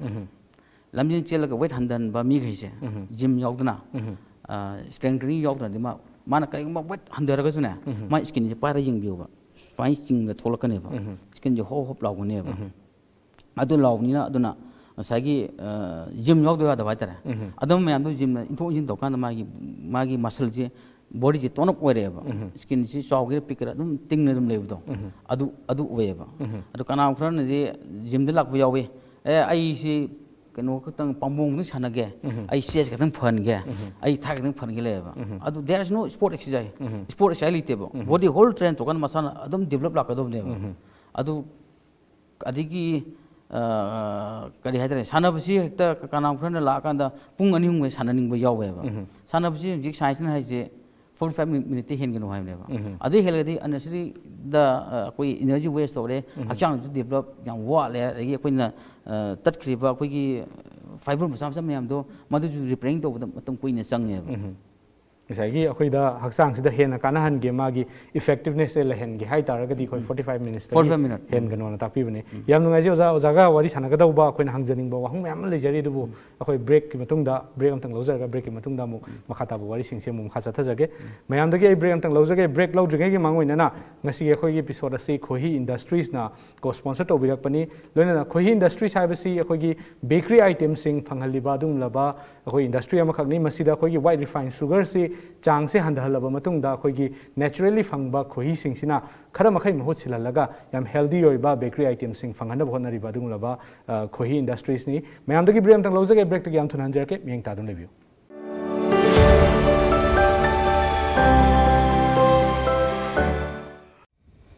ꯂꯝꯖꯦꯟ ꯆꯦꯜꯂꯒ ꯋꯦꯠ ꯍꯟꯊꯍꯟꯕ ꯃꯤꯈꯩꯁꯦ, ꯖꯤꯝ ꯌꯥꯎꯗꯅ, ꯁ꯭ꯇ꯭ꯔꯦꯡ ꯇ꯭ꯔꯦꯅꯤꯡ ꯌꯥꯎꯗ꯭ꯔꯗꯤ ꯃꯥ, ꯃꯥꯅ ꯀꯔꯤꯒꯨꯝꯕ ꯋꯦꯠ ꯍꯟꯊꯔꯒꯁꯨꯅꯦ, ꯃꯥꯏ ꯁ꯭ꯀꯤꯟꯁꯦ ꯄꯥꯏꯔ ꯌꯦꯡꯕꯤꯌꯣꯕ, ꯁꯨꯃꯥꯏꯅ ꯆꯤꯡꯗ ꯊꯣꯛꯂꯛꯀꯅꯦꯕ, ꯁ꯭ꯀꯤꯟꯁꯦ ꯍꯣꯞ ꯍꯣꯞ ꯂꯥꯎꯒꯅꯦꯕ꯫ ꯑꯗꯨ ꯂꯥꯎꯕꯅꯤꯅ, ꯑꯗꯨꯅ ꯉꯁꯥꯏꯒꯤ ꯖꯤꯝ ꯌꯥꯎꯗꯕ ꯌꯥꯗꯕ ꯍꯥꯏꯇꯥꯔꯦ꯫ ꯑꯗꯨꯝ ꯃꯌꯥꯝꯗꯣ ꯖꯤꯝꯅ ꯏꯟꯊꯣꯛ ꯏꯟꯁꯤꯟ ꯇꯧꯔꯀꯥꯟꯗ ꯃꯥꯒꯤ, ꯃꯥꯒꯤ ꯃꯁꯜꯁꯦ, ꯕꯣꯗꯤꯁꯦ ꯇꯣꯟ ꯑꯞ ꯑꯣꯏꯔꯛꯑꯦꯕ, ꯁ꯭ꯀꯤꯟꯁꯤ ꯆꯥꯎꯒꯦꯔꯥ ꯄꯤꯛꯀꯦꯔꯥ ꯑꯗꯨꯝ ꯇꯤꯡꯅ ꯑꯗꯨꯝ ꯂꯩꯕꯗꯣ, ꯑꯗꯨ, ꯑꯗꯨ ꯑꯣꯏꯌꯦꯕ꯫ ꯑꯗꯣ ꯀꯅꯥꯒꯨꯝꯕ ꯈꯔꯅꯗꯤ ꯖꯤꯝꯗ ꯂꯥꯛꯄ ꯌꯥꯎꯋꯤ, "ꯑꯦ, ꯑꯩꯁꯤ ꯀꯩꯅꯣ ꯈꯛꯇꯪ, ꯄꯥꯝꯕꯣꯝ ꯈꯛꯇꯪ ꯁꯥꯟꯅꯒꯦ, ꯑꯩ ꯆꯦꯁ ꯈꯛꯇꯪ ꯐꯍꯟꯒꯦ, ꯑꯩ ꯊꯥꯏ ꯈꯛꯇꯪ ꯐꯍꯟꯒꯦ" ꯂꯩꯌꯦꯕ꯫ ꯑꯗꯨ there is no sport exercise, sport exercise ꯂꯩꯇꯦꯕ꯫ ꯕꯣꯗꯤ ꯍꯣꯜ ꯇ꯭ꯔꯦꯟ ꯇꯧꯔꯀꯥꯟꯗ ꯃꯁꯥꯅ ꯑꯗꯨꯝ ꯗꯤꯕꯂꯞ ꯂꯥꯛꯀꯗꯧꯕꯅꯦꯕ꯫ ꯑꯗꯨ ꯑꯗꯒꯤ ꯑ, ꯀꯔꯤ ꯍꯥꯏꯇꯥꯔꯦ, ꯁꯥꯟꯅꯕꯁꯤ ꯍꯦꯛꯇ ꯀꯅꯥꯒꯨꯝꯕ ꯈꯔꯅ ꯂꯥꯛꯑꯀꯥꯟꯗ ꯄꯨꯡ ꯑꯅꯤ ꯑꯍꯨꯝꯒꯩ ꯁꯥꯟꯅꯅꯤꯡꯕ ꯌꯥꯎꯋꯦꯕ꯫ ꯁꯥꯟꯅꯕꯁꯤ ꯍꯧꯖꯤꯛ ꯁꯥꯏꯟꯁꯅ ꯍꯥꯏꯁꯦ ꯐꯣꯔꯇꯤ ꯐꯥꯏꯚ ꯃꯤꯅꯤꯠꯇꯤ ꯍꯦꯟꯒꯅꯨ ꯍꯥꯏꯕꯅꯦꯕ꯫ ꯑꯗꯨ ꯍꯦꯜꯂꯒꯗꯤ unnecessary ꯗ, ꯑ, ꯑꯩꯈꯣꯏ ꯏꯅꯔꯖꯤ ꯋꯦꯁ ꯇꯧꯔꯦ, ꯍꯛꯆꯥꯡꯁꯨ ꯗꯤꯕꯂꯞ ꯌꯥꯝ ꯋꯥꯠꯂꯦ, ꯑꯗꯒꯤ ꯑꯩꯈꯣꯏꯅ, ꯑ, ꯇꯠꯈ꯭ꯔꯤꯕ ꯑꯩꯈꯣꯏꯒꯤ ꯐꯥꯏꯕꯔ ꯃꯆꯥ ꯃꯆꯥ ꯃꯌꯥꯝꯗꯣ ꯃꯗꯨꯁꯨ ꯔꯤꯄꯦꯌꯔꯤꯡ ꯇꯧꯕꯗ ꯃꯇꯝ ꯀꯨꯏꯅ ꯆꯪꯉꯦꯕ꯫ ꯉꯁꯥꯏꯒꯤ ꯑꯩꯈꯣꯏꯗ ꯍꯛꯆꯥꯡꯁꯤꯗ ꯍꯦꯟꯅ ꯀꯥꯟꯅꯍꯟꯒꯦ, ꯃꯥꯒꯤ ꯏꯐꯦꯛꯇꯤꯚꯅꯦꯁꯁꯦ ꯂꯩꯍꯟꯒꯦ ꯍꯥꯏ ꯇꯥꯔꯒꯗꯤ ꯑꯩꯈꯣꯏ ꯐꯣꯔꯇꯤ ꯐꯥꯏꯚ ꯃꯤꯅꯤꯠꯁꯇꯒꯤ ꯐꯣꯔꯇꯤ ꯐꯥꯏꯚ ꯃꯤꯅꯤꯠ꯫ ꯍꯦꯟꯒꯅꯣꯅ ꯇꯥꯛꯄꯤꯕꯅꯤ꯫ ꯌꯥꯝ ꯅꯨꯡꯉꯥꯏꯖꯩ ꯑꯣꯖꯥ, ꯑꯣꯖꯥꯒ ꯋꯥꯔꯤ ꯁꯥꯟꯅꯒꯗꯧꯕ ꯑꯩꯈꯣꯏꯅ ꯍꯪꯖꯅꯤꯡꯕ ꯋꯥꯍꯪ ꯃꯌꯥꯝ ꯑꯃ ꯂꯩꯖꯔꯤ, ꯑꯗꯨꯕꯨ ꯑꯩꯈꯣꯏ ꯕ꯭ꯔꯦꯛꯀꯤ ꯃꯇꯨꯡꯗ, ꯕ꯭ꯔꯦꯛ ꯑꯝꯇꯪ ꯂꯧꯖꯔꯒ ꯕ꯭ꯔꯦꯛꯀꯤ ꯃꯇꯨꯡꯗ ꯑꯃꯨꯛ ꯃꯈꯥ ꯇꯥꯕ ꯋꯥꯔꯤꯁꯤꯡꯁꯦ ꯑꯃꯨꯛ ꯃꯈꯥ ꯆꯠꯊꯖꯒꯦ꯫ ꯃꯌꯥꯝꯗꯒꯤ ꯑꯩ ꯕ꯭ꯔꯦꯛ ꯑꯝꯇꯪ ꯂꯧꯖꯒꯦ꯫ ꯕ꯭ꯔꯦꯛ ꯂꯧꯗ꯭ꯔꯤꯉꯩꯒꯤ ꯃꯥꯡꯑꯣꯏꯅꯅ ꯉꯁꯤꯒꯤ ꯑꯩꯈꯣꯏꯒꯤ ꯏꯄꯤꯁꯣꯗ ꯑꯁꯤ ꯈꯣꯍꯤ ꯏꯟꯗꯁꯇ꯭ꯔꯤꯁꯅ ꯀꯣ ꯁ꯭ꯄꯣꯟꯁꯔ ꯇꯧꯕꯤꯔꯛꯄꯅꯤ꯫ ꯂꯣꯏꯅꯅ ꯈꯣꯍꯤ ꯏꯟꯗꯁꯇ꯭ꯔꯤꯁ ꯍꯥꯏꯕꯁꯤ ꯑꯩꯈꯣꯏꯒꯤ ꯕꯦꯀꯔꯤ ꯑꯥꯏꯇꯦꯝꯁꯤꯡ ꯐꯪꯍꯜꯂꯤꯕ ꯑꯗꯨꯒꯨꯝꯂꯕ ꯑꯩꯈꯣꯏ ꯏꯟꯗꯁꯇ꯭ꯔꯤ ꯑꯃꯈꯛꯅꯤ꯫ ꯃꯁꯤꯗ ꯑꯩꯈꯣꯏꯒꯤ ꯋꯥꯏꯠ ꯔꯤꯐꯥꯏꯟ ꯁꯨꯒꯔꯁꯤ ꯆꯥꯡꯁꯦ ꯍꯟꯊꯍꯜꯂꯕ ꯃꯇꯨꯡꯗ ꯑꯩꯈꯣꯏꯒꯤ ꯅꯦꯆꯔꯦꯜꯂꯤ ꯐꯪꯕ ꯈꯣꯍꯤꯁꯤꯡꯁꯤꯅ ꯈꯔ ꯃꯈꯩ ꯃꯍꯨꯠ ꯁꯤꯜꯍꯜꯂꯒ ꯌꯥꯝ ꯍꯦꯜꯗꯤ ꯑꯣꯏꯕ ꯕꯦꯀꯔꯤ ꯑꯥꯏꯇꯦꯝꯁꯤꯡ ꯐꯪꯍꯟꯅꯕ ꯍꯣꯠꯅꯔꯤꯕ ꯑꯗꯨꯒꯨꯝꯂꯕ, ꯑ, ꯈꯣꯍꯤ ꯏꯟꯗꯁꯇ꯭ꯔꯤꯁꯅꯤ꯫ ꯃꯌꯥꯝꯗꯒꯤ ꯕ꯭ꯔꯦꯛ ꯑꯝꯇꯪ ꯂꯧꯖꯒꯦ, ꯕ꯭ꯔꯦꯛꯇꯒꯤ ꯌꯥꯝ ꯊꯨꯅ ꯍꯟꯖꯔꯛꯀꯦ, ꯃꯤꯠꯌꯦꯡ ꯇꯥꯗꯨꯅ ꯂꯩꯕꯤꯌꯨ꯫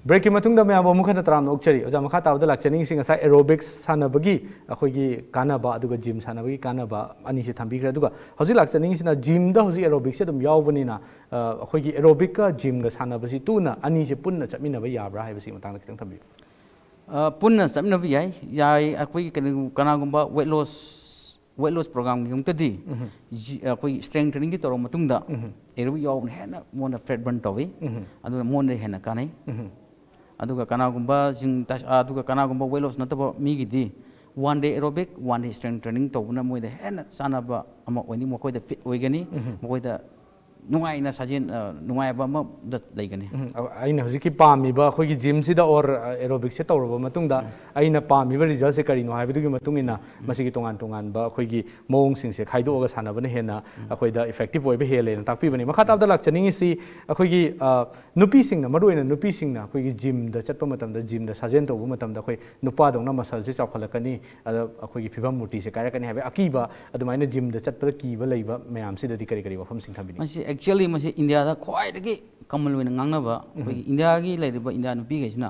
ꯕ꯭ꯔꯦꯛꯀꯤ ꯃꯇꯨꯡꯗ ꯃꯌꯥꯝꯕꯨ ꯑꯃꯨꯛ ꯍꯟꯅ ꯇꯔꯥꯝꯅ ꯑꯣꯛꯆꯔꯤ꯫ ꯑꯣꯖꯥ, ꯃꯈꯥ ꯇꯥꯕꯗ ꯂꯥꯛꯆꯅꯤꯡꯉꯤꯁꯤ ꯉꯁꯥꯏ ꯑꯦꯔꯣꯕꯤꯛꯁ ꯁꯥꯟꯅꯕꯒꯤ ꯑꯩꯈꯣꯏꯒꯤ ꯀꯥꯟꯅꯕ ꯑꯗꯨꯒ ꯖꯤꯝ ꯁꯥꯟꯅꯕꯒꯤ ꯀꯥꯟꯅꯕ ꯑꯅꯤꯁꯤ ꯊꯝꯕꯤꯈ꯭ꯔꯦ꯫ ꯑꯗꯨꯒ ꯍꯧꯖꯤꯛ ꯂꯥꯛꯆꯅꯤꯡꯉꯤꯁꯤꯅ ꯖꯤꯝꯗ ꯍꯧꯖꯤꯛ ꯑꯦꯔꯣꯕꯤꯛꯁꯁꯦ ꯑꯗꯨꯝ ꯌꯥꯎꯕꯅꯤꯅ, ꯑ, ꯑꯩꯈꯣꯏꯒꯤ ꯑꯦꯔꯣꯕꯤꯛꯀ ꯖꯤꯝꯒ ꯁꯥꯟꯅꯕꯁꯤ ꯇꯨꯅ ꯑꯅꯤꯁꯤ ꯄꯨꯟꯅ ꯆꯠꯃꯤꯟꯅꯕ ꯌꯥꯕ꯭ꯔꯥ ꯍꯥꯏꯕꯁꯤꯒꯤ ꯃꯇꯥꯡꯗ ꯈꯤꯇꯪ ꯊꯝꯕꯤꯌꯨ꯫ ꯑ, ꯄꯨꯟꯅ ꯆꯠꯃꯤꯟꯅꯕ ꯌꯥꯏ꯫ ꯌꯥꯏ, ꯑꯩꯈꯣꯏꯒꯤ ꯀꯩꯅꯣ, ꯀꯅꯥꯒꯨꯝꯕ weight loss, weight loss programꯒꯤꯗꯃꯛꯇꯗꯤ, ꯖꯤ-, ꯑꯩꯈꯣꯏꯒꯤ strength trainingꯒꯤ ꯇꯧꯔꯕ ꯃꯇꯨꯡꯗ aerobic ꯌꯥꯎꯕꯅ ꯍꯦꯟꯅ ꯃꯉꯣꯟꯗ fat burn ꯇꯧꯏ꯫ ꯑꯗꯨꯅ ꯃꯉꯣꯟꯗ ꯍꯦꯟꯅ ꯀꯥꯟꯅꯩ꯫ ꯑꯗꯨꯒ ꯀꯅꯥꯒꯨꯝꯕꯁꯤꯡ ꯇꯁ-, ꯑꯗꯨꯒ ꯀꯅꯥꯒꯨꯝꯕ weight loss ꯅꯠꯇꯕ ꯃꯤꯒꯤꯗꯤ one day aerobic, one day strength training ꯇꯧꯕꯅ ꯃꯣꯏꯗ ꯍꯦꯟꯅ ꯆꯥꯟꯅꯕ ꯑꯃ ꯑꯣꯏꯅꯤ꯫ ꯃꯈꯣꯏꯗ fit ꯑꯣꯏꯒꯅꯤ, ꯃꯈꯣꯏꯗ ꯅꯨꯡꯉꯥꯏꯅ ꯁꯥꯖꯦꯟ, ꯑ, ꯅꯨꯡꯉꯥꯏꯕ ꯑꯃꯗ ꯂꯩꯒꯅꯤ꯫ ꯎꯝ, ꯑ-, ꯑꯩꯅ ꯍꯧꯖꯤꯛꯀꯤ ꯄꯥꯝꯃꯤꯕ ꯑꯩꯈꯣꯏꯒꯤ gymꯁꯤꯗ or, ꯑ, aerobicꯁꯦ ꯇꯧꯔꯕ ꯃꯇꯨꯡꯗ ꯑꯩꯅ ꯄꯥꯝꯃꯤꯕ resultꯁꯦ ꯀꯔꯤꯅꯣ ꯍꯥꯏꯕꯗꯨꯒꯤ ꯃꯇꯨꯡ ꯏꯟꯅ ꯃꯁꯤꯒꯤ ꯇꯣꯉꯥꯟ ꯇꯣꯉꯥꯟꯕ ꯑꯩꯈꯣꯏꯒꯤ ꯃꯑꯣꯡꯁꯤꯡꯁꯦ ꯈꯥꯏꯗꯣꯛꯑꯒ ꯁꯥꯟꯅꯕꯅ ꯍꯦꯟꯅ ꯑꯩꯈꯣꯏꯗ effective ꯑꯣꯏꯕ ꯍꯦꯜꯂꯦꯅ ꯇꯥꯛꯄꯤꯕꯅꯤ꯫ ꯃꯈꯥ ꯇꯥꯕꯗ ꯂꯥꯛꯆꯅꯤꯡꯉꯤꯁꯤ ꯑꯩꯈꯣꯏꯒꯤ, ꯑ, ꯅꯨꯄꯤꯁꯤꯡꯅ, ꯃꯔꯨꯑꯣꯏꯅ ꯅꯨꯄꯤꯁꯤꯡꯅ ꯑꯩꯈꯣꯏꯒꯤ gymꯗ ꯆꯠꯄ ꯃꯇꯝꯗ, gymꯗ ꯁꯥꯖꯦꯟ ꯇꯧꯕ ꯃꯇꯝꯗ ꯑꯩꯈꯣꯏ ꯅꯨꯄꯥꯗꯧꯅ muscleꯁꯦ ꯆꯥꯎꯈꯠꯂꯛꯀꯅꯤ, ꯑꯗ ꯑꯩꯈꯣꯏꯒꯤ ꯐꯤꯕꯝ ꯃꯨꯔꯇꯤꯁꯦ ꯀꯥꯏꯔꯛꯀꯅꯤ ꯍꯥꯏꯕ ꯑꯀꯤꯕ, ꯑꯗꯨꯃꯥꯏꯅ gymꯗ ꯆꯠꯄꯗ ꯀꯤꯕ ꯂꯩꯕ ꯃꯌꯥꯝꯁꯤꯗꯗꯤ ꯀꯔꯤ ꯀꯔꯤ ꯋꯥꯐꯝꯁꯤꯡ ꯊꯝꯕꯤꯅꯤꯡꯉꯤ? ꯃꯁꯤ actually ꯃꯁꯤ ꯏꯟꯗꯤꯌꯥꯗ ꯈ꯭ꯋꯥꯏꯗꯒꯤ common ꯑꯣꯏꯅ ꯉꯥꯡꯅꯕ ꯑꯩꯈꯣꯏꯒꯤ ꯏꯟꯗꯤꯌꯥꯒꯤ ꯂꯩꯔꯤꯕ ꯏꯟꯗꯤꯌꯥ ꯅꯨꯄꯤꯈꯩꯁꯤꯅ,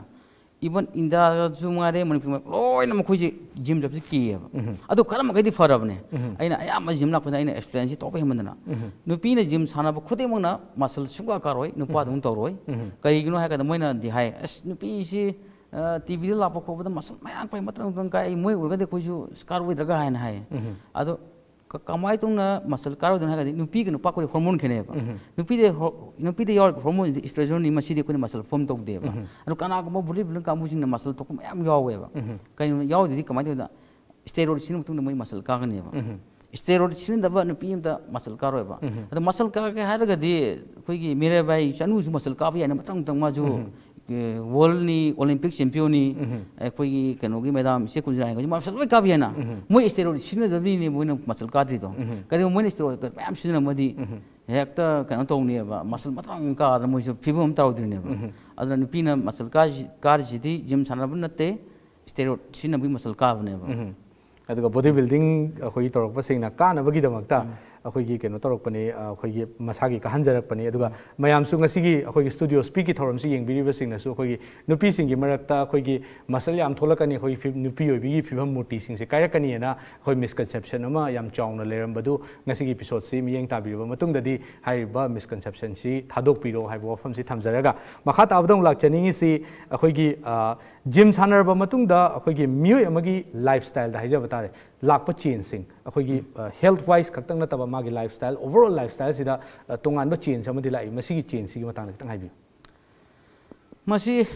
even ꯏꯟꯗꯤꯌꯥꯗꯁꯨ ꯉꯥꯏꯔꯦ, ꯃꯅꯤꯄꯨꯔ ꯂꯣꯏꯅ ꯃꯈꯣꯏꯁꯦ gym ꯆꯠꯄꯁꯤ ꯀꯤꯌꯦꯕ꯫ ꯑꯗꯣ ꯈꯔ ꯃꯈꯩꯗꯤ ꯐꯔꯕꯅꯦ꯫ ꯑꯩꯅ ꯑꯌꯥꯝꯕ gym ꯂꯥꯛꯄꯗ ꯑꯩꯅ experienceꯁꯤ ꯇꯧꯕ ꯍꯦꯟꯃꯟꯗꯅ, ꯅꯨꯄꯤꯅ gym ꯁꯥꯟꯅꯕ ꯈꯨꯗꯤꯡꯃꯛꯅ muscle ꯁꯨꯡꯀꯥ ꯀꯥꯔꯣꯏ, ꯅꯨꯄꯥꯗꯧꯅ ꯇꯧꯔꯣꯏ꯫ ꯀꯩꯒꯤꯅꯣ ꯍꯥꯏ ꯀꯥꯟꯗ ꯃꯣꯏꯅꯗꯤ ꯍꯥꯏ, "ꯑꯁ, ꯅꯨꯄꯤꯁꯤ, ꯑ, TVꯗ ꯂꯥꯛꯄ ꯈꯣꯠꯄꯗ muscle ꯃꯌꯥꯝ ꯄꯥꯏ, ꯃꯇꯝ ꯀꯥꯏ, ꯃꯣꯏ ꯎꯔꯒꯗꯤ ꯑꯩꯈꯣꯏꯁꯨ ꯀꯥꯔꯣꯏꯗ꯭ꯔꯒ" ꯍꯥꯏꯅ ꯍꯥꯏꯌꯦ꯫ ꯑꯗꯣ ꯀ-, ꯀꯃꯥꯏꯅ ꯇꯧꯅ muscle ꯀꯥꯔꯣꯏꯗꯣꯏꯅꯣ ꯍꯥꯏꯔꯒꯗꯤ ꯅꯨꯄꯤꯒ ꯅꯨꯄꯥ ꯑꯩꯈꯣꯏ hormone ꯈꯦꯠꯅꯩꯌꯦꯕ꯫ ꯅꯨꯄꯤꯗ ꯍꯣ-, ꯅꯨꯄꯤꯗ ꯌꯥꯎꯔꯤꯕ hormoneꯁꯤ estrogenꯅꯤ, ꯃꯁꯤꯗꯤ ꯑꯩꯈꯣꯏꯅ muscle form ꯇꯧꯗꯦꯕ꯫ ꯑꯗꯣ ꯀꯅꯥꯒꯨꯝꯕ body building ꯀꯥꯡꯕꯨꯁꯤꯡꯅ muscle ꯊꯣꯛꯄ ꯃꯌꯥꯝ ꯌꯥꯎꯋꯦꯕ꯫ ꯀꯩꯅꯣ ꯌꯥꯎꯔꯤꯗꯨꯗꯤ ꯀꯃꯥꯏꯅ ꯇꯧꯗ? Steroid ꯁꯤꯖꯤꯟꯅꯕ ꯃꯇꯨꯡꯗ ꯃꯣꯏ muscle ꯀꯥꯒꯅꯦꯕ꯫ Steroid ꯁꯤꯖꯤꯟꯅꯗꯕ ꯅꯨꯄꯤ ꯑꯝꯇ muscle ꯀꯥꯔꯣꯏꯕ꯫ ꯑꯗꯣ muscle ꯀꯥꯒꯦ ꯍꯥꯏꯔꯒꯗꯤ ꯑꯩꯈꯣꯏꯒꯤ ꯃꯤꯔꯥꯕꯥꯏ ꯆꯅꯨꯁꯨ muscle ꯀꯥꯕ ꯌꯥꯏꯅ ꯃꯊꯪ ꯃꯊꯪ ꯃꯥꯁꯨ, ꯑꯦ, worldꯅꯤ, Olympic championꯅꯤ, ꯑꯩꯈꯣꯏꯒꯤ ꯀꯩꯅꯣꯒꯤ madam ꯏꯆꯦ ꯀꯨꯟꯖꯔꯥ ꯍꯥꯏꯒꯁꯨ muscle ꯂꯣꯏ ꯀꯥꯕ ꯌꯥꯏꯅ꯫ ꯃꯣꯏ steroid ꯁꯤꯖꯤꯟꯅꯗꯕꯅꯤꯅꯦ ꯃꯣꯏꯅ muscle ꯀꯥꯗ꯭ꯔꯤꯗꯣ꯫ ꯀꯔꯤꯒꯨꯝꯕ ꯃꯣꯏꯅ steroid ꯃꯌꯥꯝ ꯁꯤꯖꯤꯟꯅꯔꯝꯃꯗꯤ ꯍꯦꯛꯇ ꯀꯩꯅꯣ ꯇꯧꯅꯦꯕ, muscle ꯃꯊꯪ ꯀꯥꯗꯅ ꯃꯣꯏꯁꯨ ꯐꯤꯕꯝ ꯑꯃ ꯇꯧꯗꯣꯏꯅꯦꯕ꯫ ꯑꯗꯨꯅ ꯅꯨꯄꯤꯅ muscle ꯀꯥꯔꯤꯁꯤ-, ꯀꯥꯔꯤꯁꯤꯗꯤ gym ꯁꯥꯟꯅꯕ ꯅꯠꯇꯦ, steroid ꯁꯤꯖꯤꯟꯅꯕꯒꯤ muscle ꯀꯥꯕꯅꯦꯕ꯫ ꯑꯗꯨꯒ body building ꯑꯩꯈꯣꯏꯒꯤ ꯇꯧꯔꯛꯄꯁꯤꯡꯅ ꯀꯥꯅꯕꯒꯤꯗꯃꯛꯇ ꯑꯩꯈꯣꯏꯒꯤ ꯀꯩꯅꯣ ꯇꯧꯔꯛꯄꯅꯤ, ꯑ, ꯑꯩꯈꯣꯏꯒꯤ ꯃꯁꯥꯒꯤ ꯀꯥꯍꯟꯖꯔꯛꯄꯅꯤ꯫ ꯑꯗꯨꯒ ꯃꯌꯥꯝꯁꯨ ꯉꯁꯤꯒꯤ ꯑꯩꯈꯣꯏꯒꯤ ꯁ꯭ꯇꯨꯗꯤꯑꯣ ꯁ꯭ꯄꯤꯛꯀꯤ ꯊꯧꯔꯝꯁꯤ ꯌꯦꯡꯕꯤꯔꯤꯕꯁꯤꯡꯅꯁꯨ ꯑꯩꯈꯣꯏꯒꯤ ꯅꯨꯄꯤꯁꯤꯡꯒꯤ ꯃꯔꯛꯇ ꯑꯩꯈꯣꯏꯒꯤ ꯃꯁꯜ ꯌꯥꯝ ꯊꯣꯛꯂꯛꯀꯅꯤ, ꯑꯩꯈꯣꯏꯒꯤ ꯐꯤ-, ꯅꯨꯄꯤ ꯑꯣꯏꯕꯒꯤ ꯐꯤꯕꯝ ꯃꯨꯔꯇꯤꯁꯤꯡꯁꯦ ꯀꯥꯏꯔꯛꯀꯅꯤꯅ ꯑꯩꯈꯣꯏ ꯃꯤꯁꯀꯟꯁꯦꯞꯁꯟ ꯑꯃ ꯌꯥꯝ ꯆꯥꯎꯅ ꯂꯩꯔꯝꯕꯗꯨ ꯉꯁꯤꯒꯤ ꯑꯦꯄꯤꯁꯣꯗꯁꯤ ꯃꯤꯠꯌꯦꯡ ꯇꯥꯕꯤꯔꯕ ꯃꯇꯨꯡꯗꯗꯤ ꯍꯥꯏꯔꯤꯕ ꯃꯤꯁꯀꯟꯁꯦꯞꯁꯟꯁꯤ ꯊꯥꯗꯣꯛꯄꯤꯔꯣ ꯍꯥꯏꯕ ꯋꯥꯐꯝꯁꯤ ꯊꯝꯖꯔꯒ ꯃꯈꯥ ꯇꯥꯕꯗ ꯑꯃꯨꯛ ꯂꯥꯛꯆꯅꯤꯡꯉꯤꯁꯤ ꯑꯩꯈꯣꯏꯒꯤ, ꯑ, ꯖꯤꯝ ꯁꯥꯟꯅꯔꯕ ꯃꯇꯨꯡꯗ ꯑꯩꯈꯣꯏꯒꯤ ꯃꯤꯑꯣꯏ ꯑꯃꯒꯤ ꯂꯥꯏꯐ ꯁ꯭ꯇꯥꯏꯜꯗ ꯍꯥꯏꯖꯕ ꯇꯥꯔꯦ, ꯂꯥꯛꯄ ꯆꯦꯟꯖꯁꯤꯡ, ꯑꯩꯈꯣꯏꯒꯤ, ꯑ, ꯍꯦꯜꯊ ꯋꯥꯏꯁ ꯈꯛꯇꯪ ꯅꯠꯇꯕ ꯃꯥꯒꯤ ꯂꯥꯏꯐ ꯁ꯭ꯇꯥꯏꯜ, ꯑꯣꯚꯔꯑꯣꯜ ꯂꯥꯏꯐ ꯁ꯭ꯇꯥꯏꯜꯁꯤꯗ, ꯑ, ꯇꯣꯉꯥꯟꯕ ꯆꯦꯟꯖ ꯑꯃꯗꯤ ꯂꯥꯛꯏ꯫ ꯃꯁꯤꯒꯤ ꯆꯦꯟꯖꯁꯤꯒꯤ ꯃꯇꯥꯡꯗ ꯈꯤꯇꯪ ꯍꯥꯏꯕꯤꯌꯨ꯫ ꯃꯁꯤ